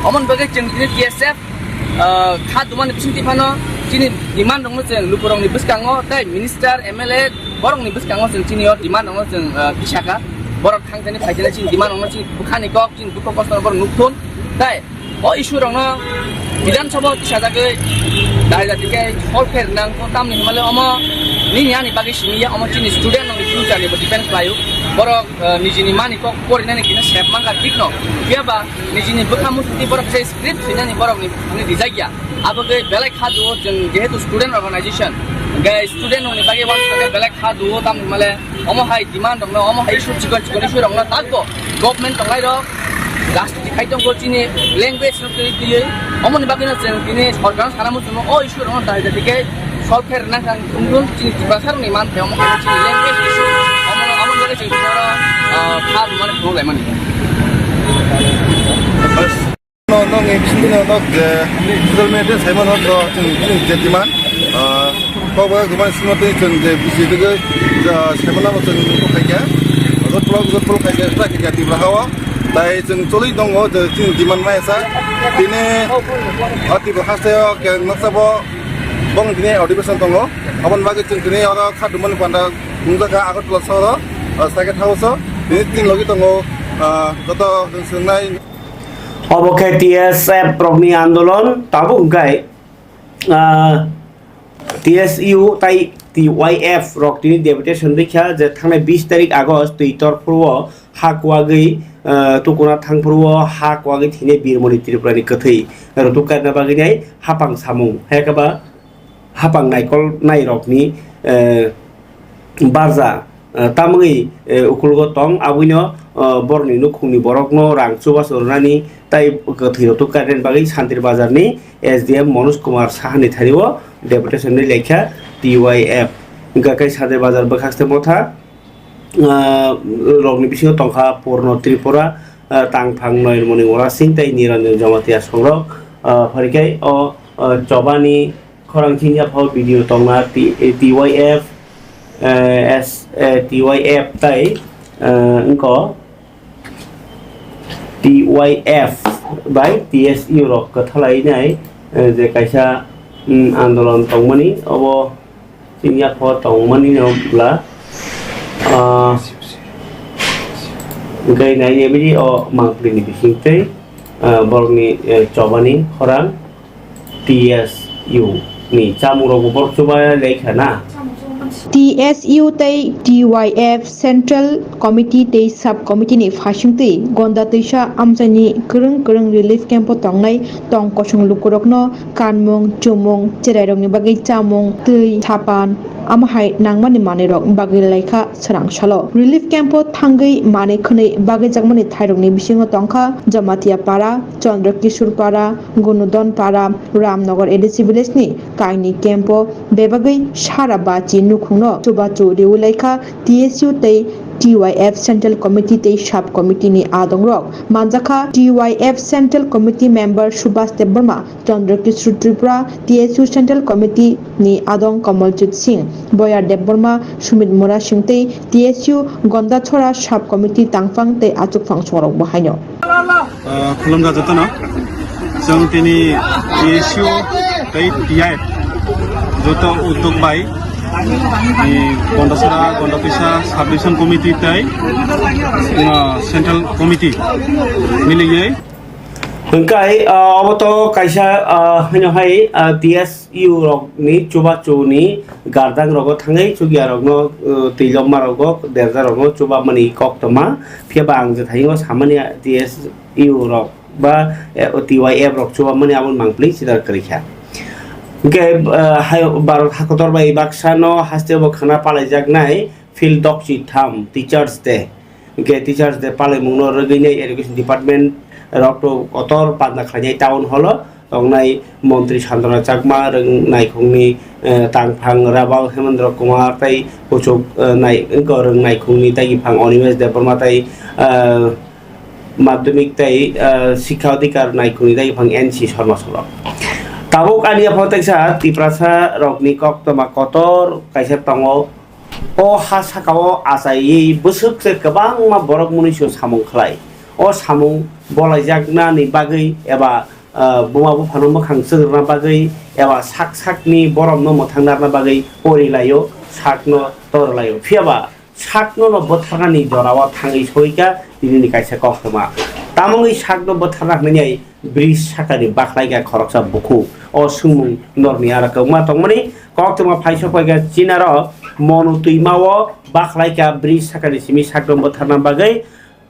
Omoni bagwi chwng tini T S F ah, kha dumani bisingtwi phano chini demand rokno chwng lukurokni bwskango tei minister, M L A borokni bwskango chwng chini o demand rokno chwng, ah, tisaka. Borok thangthani phaithani chini demand rokno chini bwkhani kok, chini dukho kosto borok nukthun. Tei o issue rokno Bidhan Sabha o tisajagwi dai dati khe solve khe rwnang kho, tamni hwnmale omo nini ani bagwi simi ya, omo chini student rokni future ni bo depend khlaio. Borok, ah, nijini mani kok porinani kisa sep mankha thik no. Phiya ba nijini bwkha muchungtwi borok se script swinani borokni thani rijak ya. Abo khe belai kha duo chwng jehetu student organization. Hingkhe student rokni bagwi wansukha belai kha duo tamni hwnmale omo hai demand rokno, omo hai issue chikon chikon issue rokno takbo government tongnai rok rajniti khai tongkho chini language rok twi twiwi. Omoni bagwino chwng tini sorkarno sana muchungo o issue rokno dahai dati khe solve khe rwna kha wngthun chini Tiprasa rokni manthai omo khe chini language issue. Omo, omoni bagwi chwng tini oro, ah, kha rwmani phunuk laimani. No, no, ngi bising no, no, je social media sai mano, no, chwng, chwng je demand, ah, kok bai gumai simo tei chwng je bisi tege, ja, sai mano bo chwng ko khai kya, jot polo, jot polo khai kya, khai kya Tripura hao, tai chwng choli tongo, je chwng demand mai sa, tini, ah, Tripura haste o, ke noksa bo, bong tini odhibeshon tongo, aboni bagwi chwng tini oro kha dumani panda, nungjakha Agartala sohoro, ah, Circuit House o, tini tin logi tongo, ah, joto chwng swngnai. Obo khe T S F rokni andolon tabuk hwnkhe, ah, T S U tai T Y F rok tini deputation rikha je thangnai bis tarik August twi torphuru o ha kwagwi, ah, tukuna thangphuru o ha kwagwi thwinai Birmoni Tripura ni kwthwi rutuk karna bagwi nai hapang samung hai khe ba hapang naikol nai rokni, eh, barja, eh, tamwi, eh, ukulgo tong, abwino, eh, borokni nukhungni borokno rang chubachu rwnani tai kwthwi rok tukkarnani bagwi Santir Bazarni S D M Manoj Kumar Sahani thani-o deputation ni lekha T Y F. Hwnkha khe Santir Bazar bwkhakste motha, eh, rokni bisingo tongkha Purno Tripura, eh, Tangphang Noyonmoni Mora Singh tei Niranjan Jamatia songrok, eh, pharikhai o, eh, chobani khorang chini yapha o video tongma T-, T Y F, eh, S, eh, T Y F tai, eh, wngkha T Y F bai T S U rok kwthalai nai, eh, je kaisa, mm, andolon tongmani, obo chini yaphor tongmani no bwla, ah, hwnkhe nai nai bini o mangpili ni bising tei, ah, borokni, eh, chobani khorang T S U ni chamung rok bo borok chubai lai kha na. T S U tei T Y F Central Committee tei Sub Committee ni phaisingtwi Gonda twisa amchaini kwrwng kwrwng relief camp o tongnai tong kosong lukurokno kanmung, chumung, cherairokni bagwi chamung, twi, sapan, amo hai nangmani manwirok bagwi laikha swrang salo. Relief camp o thangwi manwi khwnwi bagwijakmani thairokni bisingo tongkha Jamatia Para, Chandra Kishore Para, Gunudon Para, Ramnagar A D C village ni kaini camp o bebagwi sara bachi nukhungno chubachu riwi laikha T S U tei T Y F Central Committee tei Sub Committee ni adongrok. Manjakha T Y F Central Committee member Subhas Debbarma, Chandra Kishore Tripura, T S U Central Committee ni adong Kamaljeet Singh, Boyar Debbarma, Sumit Mura Singh tei T S U Gondachora Sub Committee tangphang tei achukphang songrokbo haino. Ah, khulumjak jotono. Chwng tini T S U tei T I F joto uddog bai, i Gondachora, Gondatwisa Sub Division Committee tei, ah, Central Committee miligwi. Hwnkhe, ah, obo to kaisa, ah, haino hai, ah, T S U rokni chubachu ni gardang rogo thangwi chukya rokno, ah, twi lokma rogo derja rokno chubamani koktwma. Phiya ba ang je thaio samani T S U rok ba, eh, T Y F rok chubamani aboni mangpili chidar kwrwi kha. Hwnkhe, ah, hai Bharat hakotor bai baksa no haste bo khana palaijaknai Phil Dokchi tham Teachers Day. Hwnkhe Teachers Day palaimungno rwgwinai Education Department rokno kotor panda khlainai town hall o tongnai montri Santana Chakma, rwng naikhungni, eh, tangphang Rabal Hemendra Kumar tei kuchuk, eh, nai-, wngkha rwng naikhungni dagiphang Animesh Debbarma tei, eh, madhyamik tei, eh, sikha adhikar naikhungni dagiphang N C Sharma sorok. Tabuk ani yaphang teksa Tiprasa rokni koktwma kotor kaisa tongo. O ha saka o achaiwi bwswk se kwbangma borok mwnwi se samung khlai. O samung bolaijaknani bagwi eba, ah, buma buphano mwkhang chwrwngna bagwi eba sak sakni borokno mwthang narwkna bagwi pori laio, sakno tor laio. Phiya ba sakno no bwtharnani jorao thangwi soi kha tinini kaisa koktwma. Tamo wngwi sakno bwtharna hwnwi bridge sakani bakhlai kha khoroksa bukhuk. O swngmung norni aro kwbangma tongmani. Koktwma phaisok pai kha chinaro Monu twima o bakhlai kha bridge sakani simi sakno bwtharna bagwi,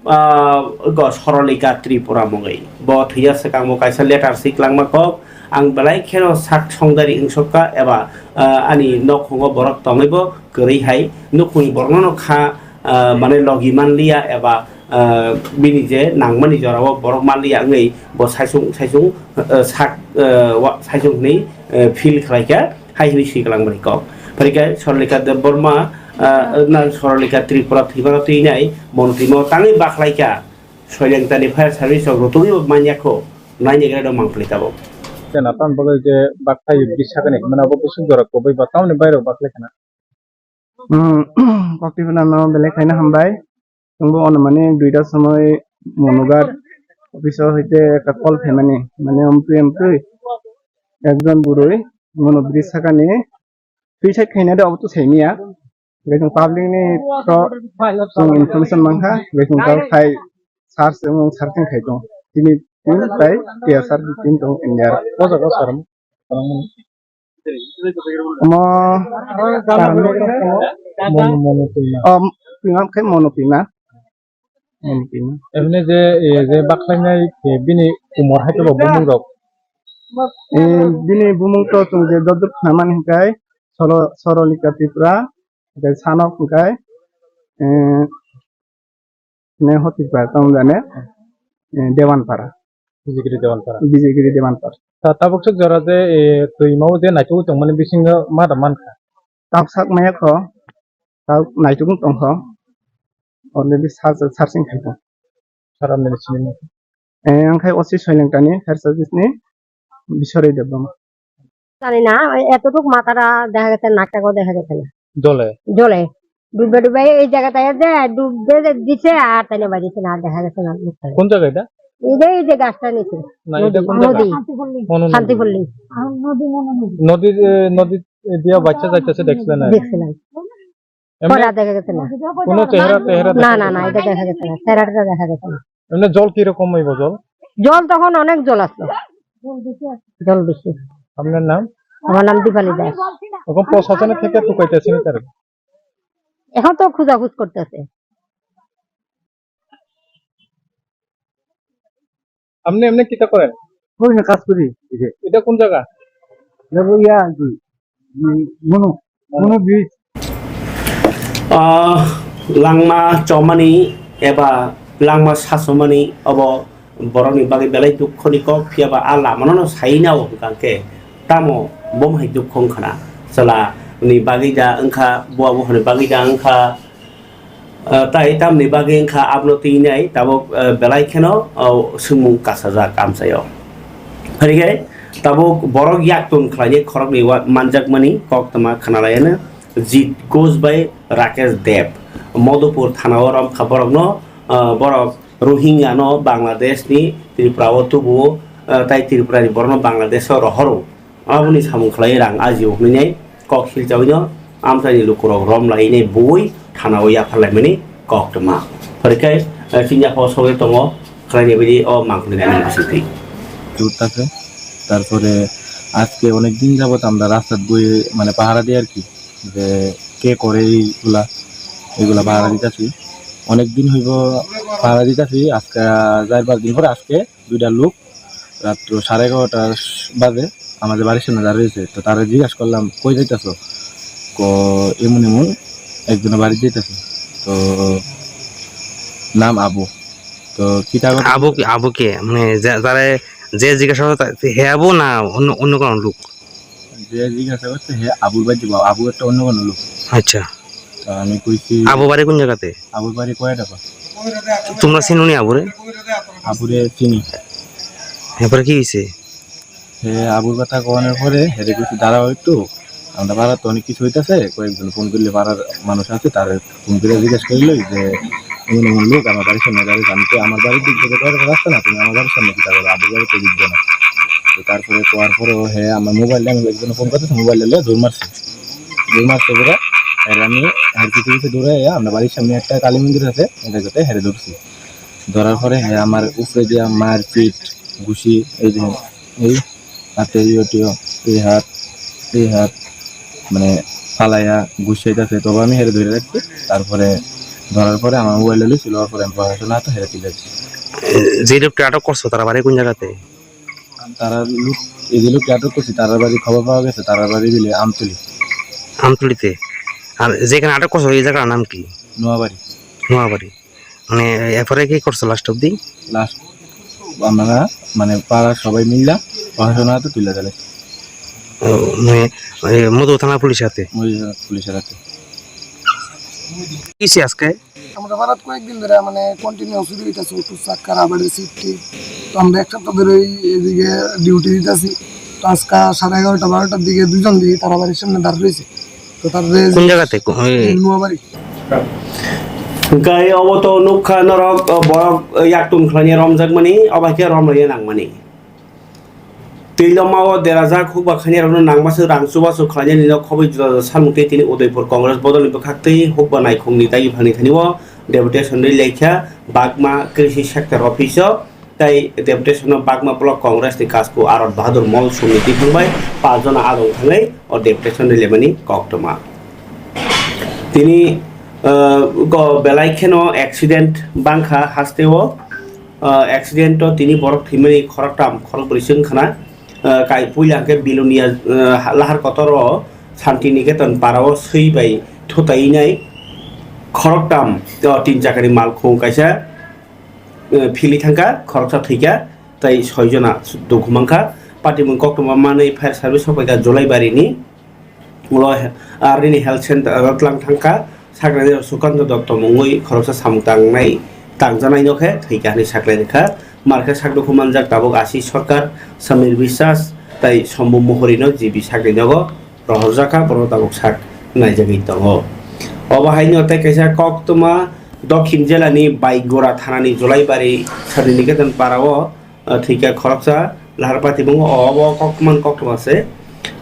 ah, go Sorolika Tripura mungwi. Bo thwiya swkang bo kaisa letter si kwlangma kok, ang belai kheno sak songdari wngsok kha eba, ah, ani nokhungo borok tongwi bo kwrwi hai nukhungni borokno no kha, ah, mane logi manliya eba, ah, bini je nangmani jorao borok manliya wngwi bo saisung, saisung, ah, sak, ah, wa-, saisung hwnwi, ah, feel khlai kha. Hai hwnwi swi kwlangmani kok. Phai khe Sorolika Debbarma, ah, na Sorolika Tripura thwimano twinai, Monu twimao tangwi bakhlai kha. Soilengtani fire service rok rutugwi bo manya kho, naini gra do mangpili tabuk. Chwna tam bagwi je bakhlai bridge sakani hwnmano bo bwswk jora kubui ba tamni bairok bakhlai khna. Hmm, kokti phano belai khaina hambai. Chwngbo ono mani duita somoi Monugar office o hoite ekta call phaimani, mane omtwi omtwi ekjon bwrwi mono bridge sakani suicide khaina de obo to saimanya. Hwnkhe chwng public ni to chwng information mankha, hwnkhe chwng to khai search, chwng searching khai tongo. Tini team tai T S R team tongo India. O jaga sir. Omo Mono, mono twima. O, twima khe mono twima. Mono twima. Emne je, e, je bakhlainai, e, bini umor hai to bumung rok. E, bini bumung to chwng je joddor khna mani hwnkhe Soro-, Sorolika Tripura, hwnkhe Sanok hwnkhe, e, ne hotik bai tong jane, eh, Dewanpara. Bijigiri Dewanpara. Bijigiri Dewanpara. Ta tabuk suk jora je, eh, twima o je naituk tongmani bisingo ma da mankha. Tabuk sak maya kho, tabuk naituk tong kho. Already sar, sarsing khai kho. Sara mene sini. Eh, ang khai O C Soilengtani, fire service ni Biswari Debbarma. জানি না, এতটুক মাথাটা দেখা গেছে, নাকটাকেও দেখা গেছে না। জলে? জলে। ডুবে ডুবে এই জায়গাটায় যে ডুবে যে দিছে, আর তাই না বাড়িতে না দেখা গেছে না, মুখটা। কোন জায়গা এটা? এই যে, এই যে গাছটা নিচে। না, এটা নদী, কোন জায়গা? নদী। মনু নদী। শান্তিপল্লী। নদী, এ, নদী দিয়া বাচ্চা যাইতেছে দেখছিলেন না? দেখছিলাম। এমনি খরা দেখা গেছে না। কোনো চেহারা টেহারা না, দেখা না, গেছে না, না? এটা দেখা গেছে না। চেহারাটা দেখা গেছে না। এমনি জল কিরকম হইব জল? জল তখন অনেক জল আছে। জল বেশি। আপনার নাম? আমার নাম দীপালি দাস। এখন প্রশাসনের থেকে টুকাইতেছে না তারা? এখন তো খোঁজাখুঁজ করতেছে। আপনি এমনি কিতা করেন? করি না, কাজ করি। এই যে। এটা কোন জায়গা? এটা ওই ইয়া, কি, উম, মনো, মনো bridge. Ah, langma chomani eba langma sachomani obo borokni bagwi belai dukhoni kok, phiya ba a lamano no sai nao hwnkha khe tamo bo hai dukho wngkha na? Chwla ni bagwi da wngkha, buwa buphani bagwi da wngkha, Ah, tai tamni bagwi wngkha abono twi nai tabuk, ah, belai kheno, ah, swngmung kasajak amchaio. Phai khe tabuk borok yak tun khlainai khoroknwi wa-, manjakmani koktwma khwnalaiano Jit Ghosh bai Rakesh Deb. Madhupur thanao romkha borokno, ah, borok Rohingya no Bangladesh ni Tripura o tubuo, ah, tai Tripura ni borokno Bangladesh o rohoro. Aboni samung khlai rang ajio hwnwi kok silchawi no amchaini lukurok rom lainai bui thanao yapharlaimani koktwma. Phai khe, eh, chini yaphao sogwi tongo khlainai baidi o mangkhli nani bisingtwi. দূর থাকে। তারপরে আজকে অনেক দিন যাবত আমরা রাস্তার বই মানে পাহারা দিই আর কি, যে কে করে এইগুলা, এইগুলা পাহারা দিতেছি। অনেক দিন হইব পাহারা দিতেছি, আজকে চার পাঁচ দিন পরে আজকে দুইটা লোক রাত্র সাড়ে এগারোটার বাজে আমাদের বাড়ির সামনে দাঁড়িয়ে রয়েছে। তো তারা জিজ্ঞাসা করলাম, "কই যাইতাছো?" ক, "এমন এমন একজনের বাড়ি যাইতাছি।" তো নাম আবু। তো কিতা করে আবু কি, আবু কে? মানে যা-, যারা যে জিজ্ঞাসা করে তা-, হে আবু না অন্য, অন্য কোনো লোক? যে জিজ্ঞাসা করছে, হে আবুর বাড়ি যাবো, আবু একটা অন্য কোনো লোক। আচ্ছা। তো আমি কইছি, আবু বাড়ি কোন জায়গাতে? আবুর বাড়ি কয়টা পা? তোমরা চিনো নি আবুরে? আবুরে চিনি। এরপরে কি হইছে? হে আবুর কথা কওয়ানোর পরে হেরে কইছি, "দাঁড়াও একটু, আমরা পাড়ার তো অনেক কিছু হইতাছে, কয়েকজন ফোন করলে পাড়ার মানুষ আছে, তার ফোন করে জিজ্ঞেস করলো যে এমন এমন লোক আমার বাড়ির সামনে দাঁড়িয়ে, আমি তো আমার বাড়ির দিক থেকে তো রাস্তা না, তুমি আমার বাড়ির সামনে কিতা করো, আবুর বাড়িতে দিক না।" তো তারপরে কওয়ার পরেও হে আমার মোবাইল, আমি একজনে ফোন করতেছে, মোবাইল নিয়ে দৌড় মারছে। দৌড় মারছে পরে আর আমি আর কিছু কিছু দূরে আয়া আমরা বাড়ির সামনে একটা কালী মন্দির আছে, এটা যাতে হেরে ধরছি। ধরার পরে হে আমার উপরে দিয়া মারপিট, ঘুষি, এই যে এই হাতে, এই ওটিও, এই হাত, এই হাত, মানে ফালাইয়া ঘুষাইতেছে। তবে আমি হেরে ধরে রাখছি। তারপরে ধরার পরে আমার মোবাইল লইছি, লওয়ার পরে আমি প্রশাসনের হাতে হেরে তুলে দিচ্ছি। যে লোকটা আটক করছো, তার বাড়ি কোন জায়গাতে? তারা লোক, এই যে লোককে আটক করছি, তার বাড়ি খবর পাওয়া গেছে, তার বাড়ি দিলে আমতলি। আমতলিতে? আর যেখানে আটক করছো, এই জায়গার নাম কি? নোয়াবাড়ি। নোয়াবাড়ি। মানে, এরপরে কি করছো লাস্ট অবধি? লাস্ট আমরা, মানে, পাড়ার সবাই মিললা প্রশাসনের হাতে তুলে দিলে। ও, মানে, ওই মধু থানা পুলিশের হাতে? মধু থানা পুলিশের হাতে। কিসে আজকে? আমরা পাড়াত কয়েকদিন ধরে, মানে, কন্টিনিউ চুরি হইতাছে, উঠু চাক্কার আবার সিফটি। তো আমরা এক সপ্তাহ ধরে এই, এদিকে ডিউটি দিতেছি। তো আজকে সাড়ে এগারোটা বারোটার দিকে দুজন দিকে তারা বাড়ির সামনে দাঁড় রয়েছে। তো তার রে-, কোন জায়গাতে? কো-, এই এই Noabari. Hwnkhe obo to nukha norok, o borok, o yaktung khlaina romjakmani, obo hai khe romlaina nangmani. Twi lomao derajak hukba khainarokno nangmaswk rang chubachu khlainani no khobwi juda juda salmung tei tini Udaipur Congress bodolni bwkhaktwi hukba naikhungni dagi phangni thani o deputation rwi laikha Bagma Krishi Sector Office o. Tei deputation no Bagma Block Congress ni kasku Arot Bahadur Mol sumni twi thangbai paanch jona adong thangwi o deputation rwlaimani koktwma. Tini, ah, go belai kheno accident bangkha hasteo, ah, accident o tini borok thwimani khoroktham khorokbrwi se wngkhana. Ah, kai puila hwnkhe Bilonia, ah, lahar kotor o Santi Niketan para o swi bai thutai nai khoroktham, ah, tin chakani malkhung kaisa eh, philwi thangkha, khoroksa thwikha, tei soi jona dukhu mankha. Patimung koktwma manwi fire service sokphaikha Jolaibarini, ulo he-, arnini health center o tlang thangkha, saknairok Sukanta Dotto mungwi khoroksa samung tangnai, tangjanai no khe thwikha hwnwi saklai rwkha. Markhe sakdukhu manjak tabuk Ashish Sarkar, Samir Biswas tei Sombu Mohorino G B sakni nogo rohorjakha, borok tabuk sak naijagwi tongo. Obo haino tei kaisa koktwma Dokhin jelani Baigora thanani Jolaibari Santiniketan parao, ah, thwikha khoroksa lahar patimungo, o obo koktwma koktwma se.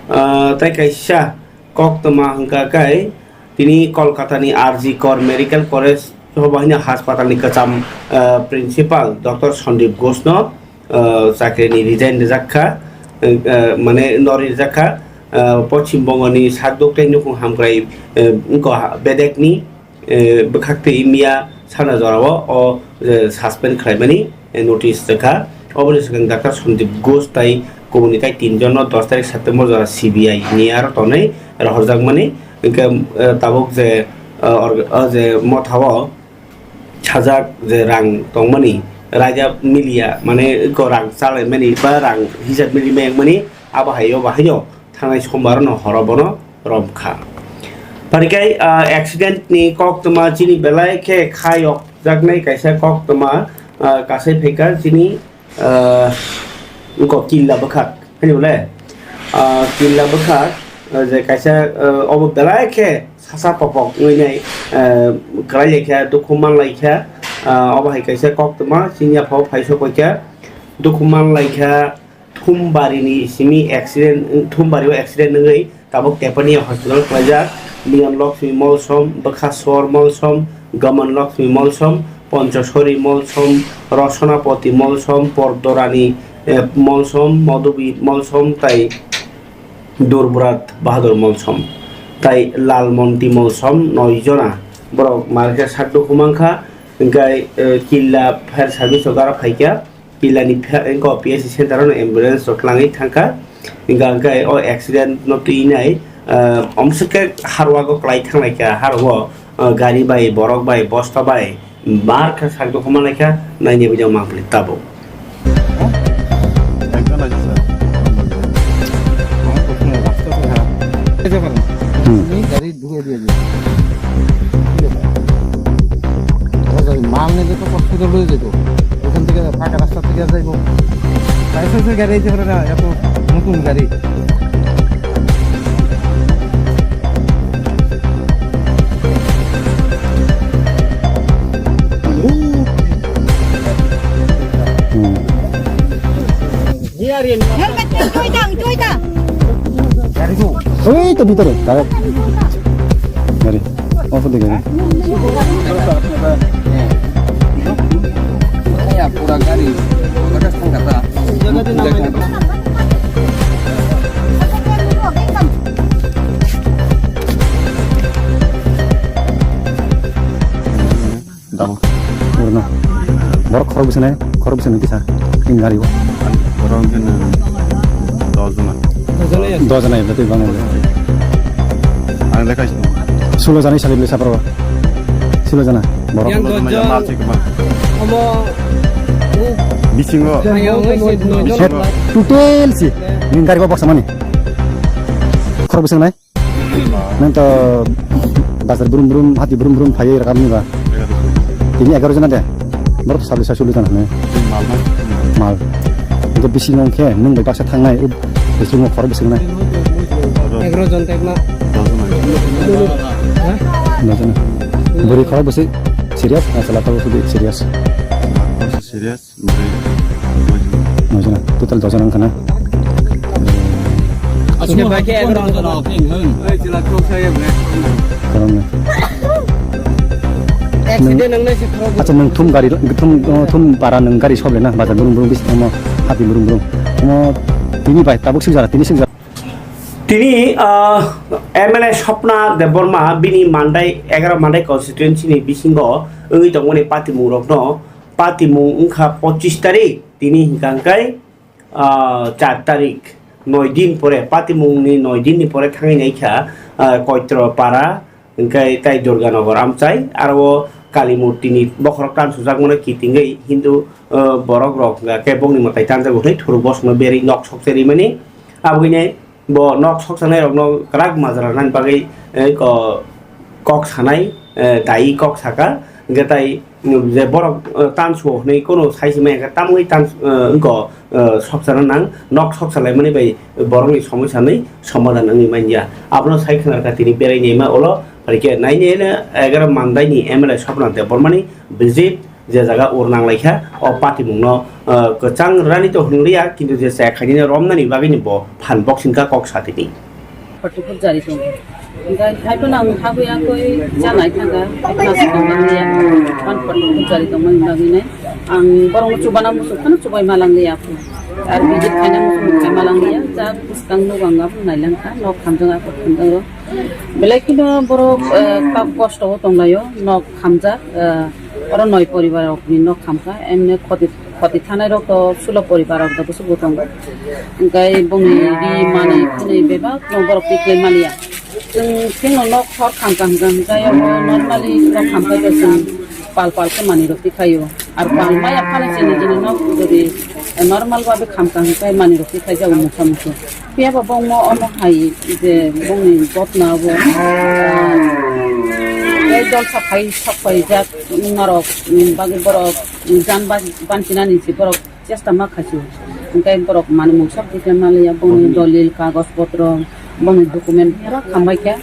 Ah, tai kaisa koktwma hwnkha khe tini Kolkatani R G Kar Medical College hobaino haspatalni kwcham, ah, principal Doctor Sandeep Ghoshno, ah, chakrini resign rijak kha, ah, mane no rijak kha, ah, Poschim Bongoni sakduk tei nukhung hamkrai, ah, wngkha bedekni, eh, bwkhak twi miya sana jorao o, eh, suspend khlaimani, eh, notice rwkha. Oboni swkang Doctor Sandeep Ghosh tai kubuni tai tinjonno dos tarik September jora C B I ni aro tonwi rohorjakmani. Hwnkhe, eh, tabuk je, eh, org-, o je mothao sajak je rang tongmani, raida miliya, mane eko rang chalaimani ba rang hisab mili mengmani, abo hai o bahaino thangnai sombar no horo bono romkha. Parikai, ah, accident ni koktwma chini belai khe khayok jaknai kaisa koktwma, ah, kasai phaikha chini, ah, eko killa bwkhak, hani bole? Ah, killa bwkhak, ah, je kaisa, ah, obo belai khe sasa popok wngwi nai, ah, kwlai laikha, dukhu man laikha, ah, obo hai kaisa koktwma chini yaphao phai sok paikha, dukhu man laikha. Thumbarini simi accident, Thumbario accident wngwi tabuk Tepania hospital khlaijak. Miyan Lakshmi Molsom, Bwkha Sor Molsom, Gaman Lakshmi Molsom, Ponchosori Molsom, Rosonapoti Molsom, Pordorani, eh, Molsom, Madhubi Molsom tai Durbrat Bahadur Molsom tai Lalmonti Molsom, noi jona borok markhe sak dukhu mankha. Hwnkhe, eh, killa fire service o gara phaikha. Killani pha-, wngkha o P S C center o ambulance rok twlangwi thangkha. Hingkha hingkhe o accident no twi nai, ah, omswk khe harwago kwlai thanglaikha, harwo, ah, gari bai, borok bai, bosta bai, bar khe sak dukhu manlaikha, naini bujang mangpili tabuk. Hmm. ঢুকাই দিয়ে দিবে। ঠিক আছে? দেখা যাবে, মাল নিলে তো কষ্ট করে লয়ে যেত, ওখান থেকে ফাঁকা রাস্তা থেকে যাইব। লাইসেন্সের গাড়ি এই যে না, এত নতুন গাড়ি। Hmm. Helmet, tui tang, tui tang. Oi, to bhitore, direct. Gari. Off de gari. Dabo. Urno. Borok khorok bwswk nai, khorok bwswk nai kisa. Tin gari o. Borok hwnkhe nwng dos jona. Dos jona ya, tei bang. Ang lekha sino. Sulo jani sali bwswk borok. Sulo jana. Borok. Yang dos jona ya, mal sik ma. Omo. Bisingo. Ayang oi se noi jona. Total si. Ning gari o boksa mani. Khorok bwswk nai. Nang to bazar brum brum, hati brum brum phaiwi rwkha bini ba. Tini egaroh jona de. Borok to sabri sa sulu jona hwnwi. Mal na? Mal. Hwnkhe bisingo hwnkhe nwng bai baksa thangnai, ub, bisingo khorok bisingo nai. Egaroh jon type na? Dos jona. Ha? Dos jona. Bwrwi khorok bwswk serious, na chwla khorok bwswk serious? Serious. Nojana, total dojana wngkha na? Aswk bai khe egaroh jona. Kwrwngni. Accident wngnai se khorok. Acha, nwng thum gari, thum, thum para nwng gari sob lena, bazar brum brum bisi tamo, hati brum brum. Omo tini bai tabuk sik jara, tini sik jara. Tini, ah, M L A Swapna Debbarma bini Mandai, egaroh Mandai constituency ni bisingo wngwi tongmani patimung rokno, patimung wngkha pochis tarik, tini hwnkha hwnkhe, ah, char tarik, noi din pore, patimungni noi din ni pore thangwi naikha, ah, Koitro Para, hwnkhe tai Durganagar amchai, aro o Kali murti ni bokhorok tansujakmano kitingwi Hindu, ah, borok rok hwnkha khe bongni mwtai tanjago hwnwi thuruk bosongno berwi nok sokche rimani, aboni Bo nok soksanai rokno kwrak majra nani bagwi, eh, ko-, kok sanai, eh, dai kok saka, hwnkhe tai, mm, je borok, eh, tansuo hwnwi kunu sai se maya khe tamwi tans-, eh, wngko, eh, soksana nang, nok soksalaimani bai borokni somosya ni somadhan wngwi manya. Abono sai khna kha tini berai naima ulo Phaikhe nainai no egaroh Mandaini M L A Swapna Debbarmani B J P je jaga ur nanglaikha, o patimungno, uh, kwchang rani to hwnliya, kintu je chaya khainani romnani bagwini bo phan boksingkha kok satini. Photo jari tongo. Hingkhe haiphano ang habwi akhoi chanai thangkha, haiphano swkang manliya. Phan photo jari tongmani bagwinai ang borokno chubana muchung phano chubai malangliya akhoi. Ar visit khaina muchung khai malangliya, jak bwskang nogo ang aphano nailangkha, nok khamjak akhor khamjak rok. Belai kheno borok, eh, kok kosto o tonglaio, nok khamjak, eh, oro noi poribar rokni nok khamkha, emne khoti, khoti thanai rok to sulo poribar rok da bwswk bo tongo. Hingkhe bongni ri manwi khwnwi bebak no borok tikhlai maliya. Chwng chwngno nok hor khamkha hwnkha hwnkhe oro normally nok khamkha khe chwng pal pal khe manwi rok tikhlaio. Ar pal maya phano chini chini nok jodi normal babe khamkha hwnkhe manwi rok tikhlai jago mukha mukha. Phiya ba bongmo omo hai je bongni gotna bo, ah, tei jol saphai sokpai jak norok, mm, bagwi borok, mm, jan ban-, banchinani se borok chesta ma khaisio. Hingke borok manwi mungsa tikhlai manliya, bongni dolil, kagoj potro, bongni document pura khambai khe.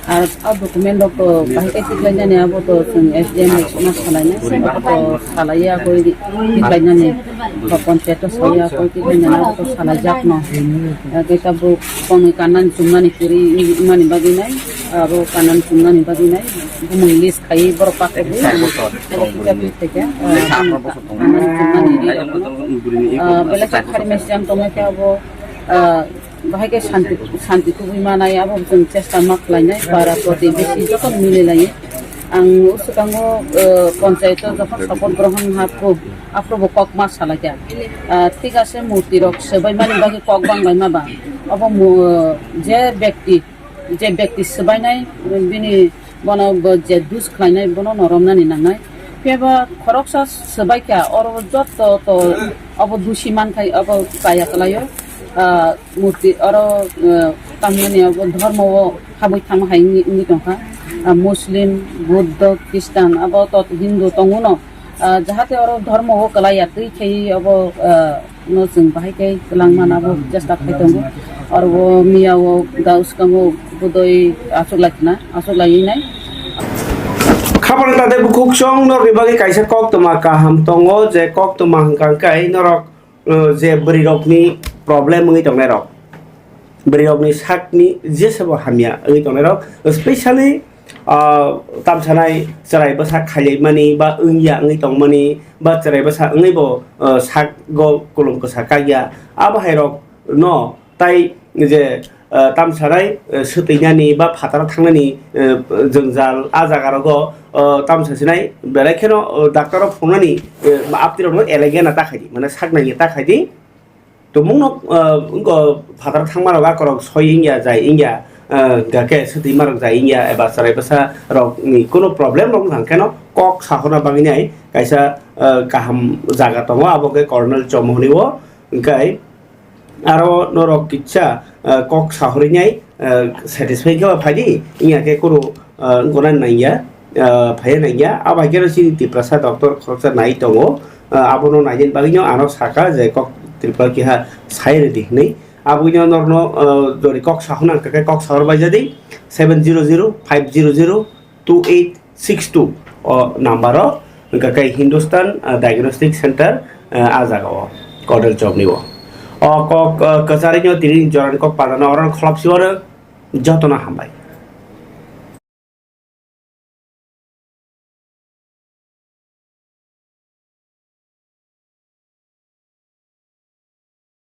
Ar a document rok to bahai khe tikhlai nani abo to chwng S D M bai ma salai nai, se to salai ya koi tikhlai nani. Ba panchayat o saya koi khe nana abo to salai jak no. Khe tabuk bongni kanani chumnani kwrwi wngmani bagwi nai, abo kanani chumnani bagwi nai bumung list khai borok pakai bui. Khe khe khe kanani chumnani ri rok no. Belai khe khari mesiam tongmai khe abo, ah, bahai khe santi, santi kubui manai abo chwng chesta ma khlainai para protibesi joto mili lai. Ang o swkango, eh, panchayat o jokhon support grohon hapko, aphuru bo kok ma salaikha. Ah, thik ase, murti rok swbaimani bagwi kok banglaima ba. Obo mu-, je bekti, je bekti swbainai, bini bono bo je dus khlainai, bono no romnani nangnai. Phiya ba khoroksa swbaikha, oro joto to obo dusi mankhai, obo chaya kwlaio. Ah, murti oro, eh, tamni abo dhormo o habwi thangma hai wngwi, wngwi tongkha. Ah, Muslim, Buddha, Christian, abo to Hindu tongo no. Ah, jahate oro dhormo o kwlai ya twi khe abo, ah, no chwng bahai khe kwlangma abo chesta khai tongo. Oro o miya o da swkango budoi achuk lai khna, achuk lai nai. Khabar tade bukhuk song norok ni bagwi kaisa koktwma kaham tongo, je koktwma hwnkha khe norok uh, je bwrwi rokni problem wngwi tongnai rok, bwrwi rokni sakni jesebo hamya wngwi tongnai rok, specially, uh, tamsanai chwrai bwsa khailaimani ba wngya wngwi tongmani ba chwrai bwsa wngwi bo, uh, sakgo kulum kwsa kakya, abo hai rok no tai je, eh, tamsanai, eh, swtwinani ba phataro thangnani, eh, jwngjal a jaga rogo, eh, tamsa sinai belai kheno, eh, doctor rok phungnani, eh, aptirokno elegena ta khaidi, mane saknai ta khaidi. Tumungno, eh, wngkha phataro thangma rok akorok soi wngya, jai wngya, eh, hwnkha khe swtwima rok jai wngya, eba chwrai bwsa rokni kuno problem rok wngkha kheno kok sahorna bagwi nai kaisa, eh, kaham jaga tongo, abo khe Colonel Chomoni o, hwnkhe Aro norok kisa, ah, kok sahorwi nai, ah, satisfy khe ba phaidi, wngya khe kuru, ah, wngkona nangya, ah, phaiya nangya. Abo hai kheno chini Tiprasa doctor khoroksa nai tongo, ah, abono nainani bagwino ano saka je kok Tripura keha sai rwdi hinwi. Aboni norokno, ah, jori kok sahorna hwnkha khe kok sahor bai jadi seven zero zero five zero zero two eight six two o number o, hwnkha khe Hindustan, ah, Diagnostic Center, ah, a jaga o, Kodel Chowk ni o. O kok, ah, kwcharwi no tini jorani kok palano oro kholop si oro jotono hambai.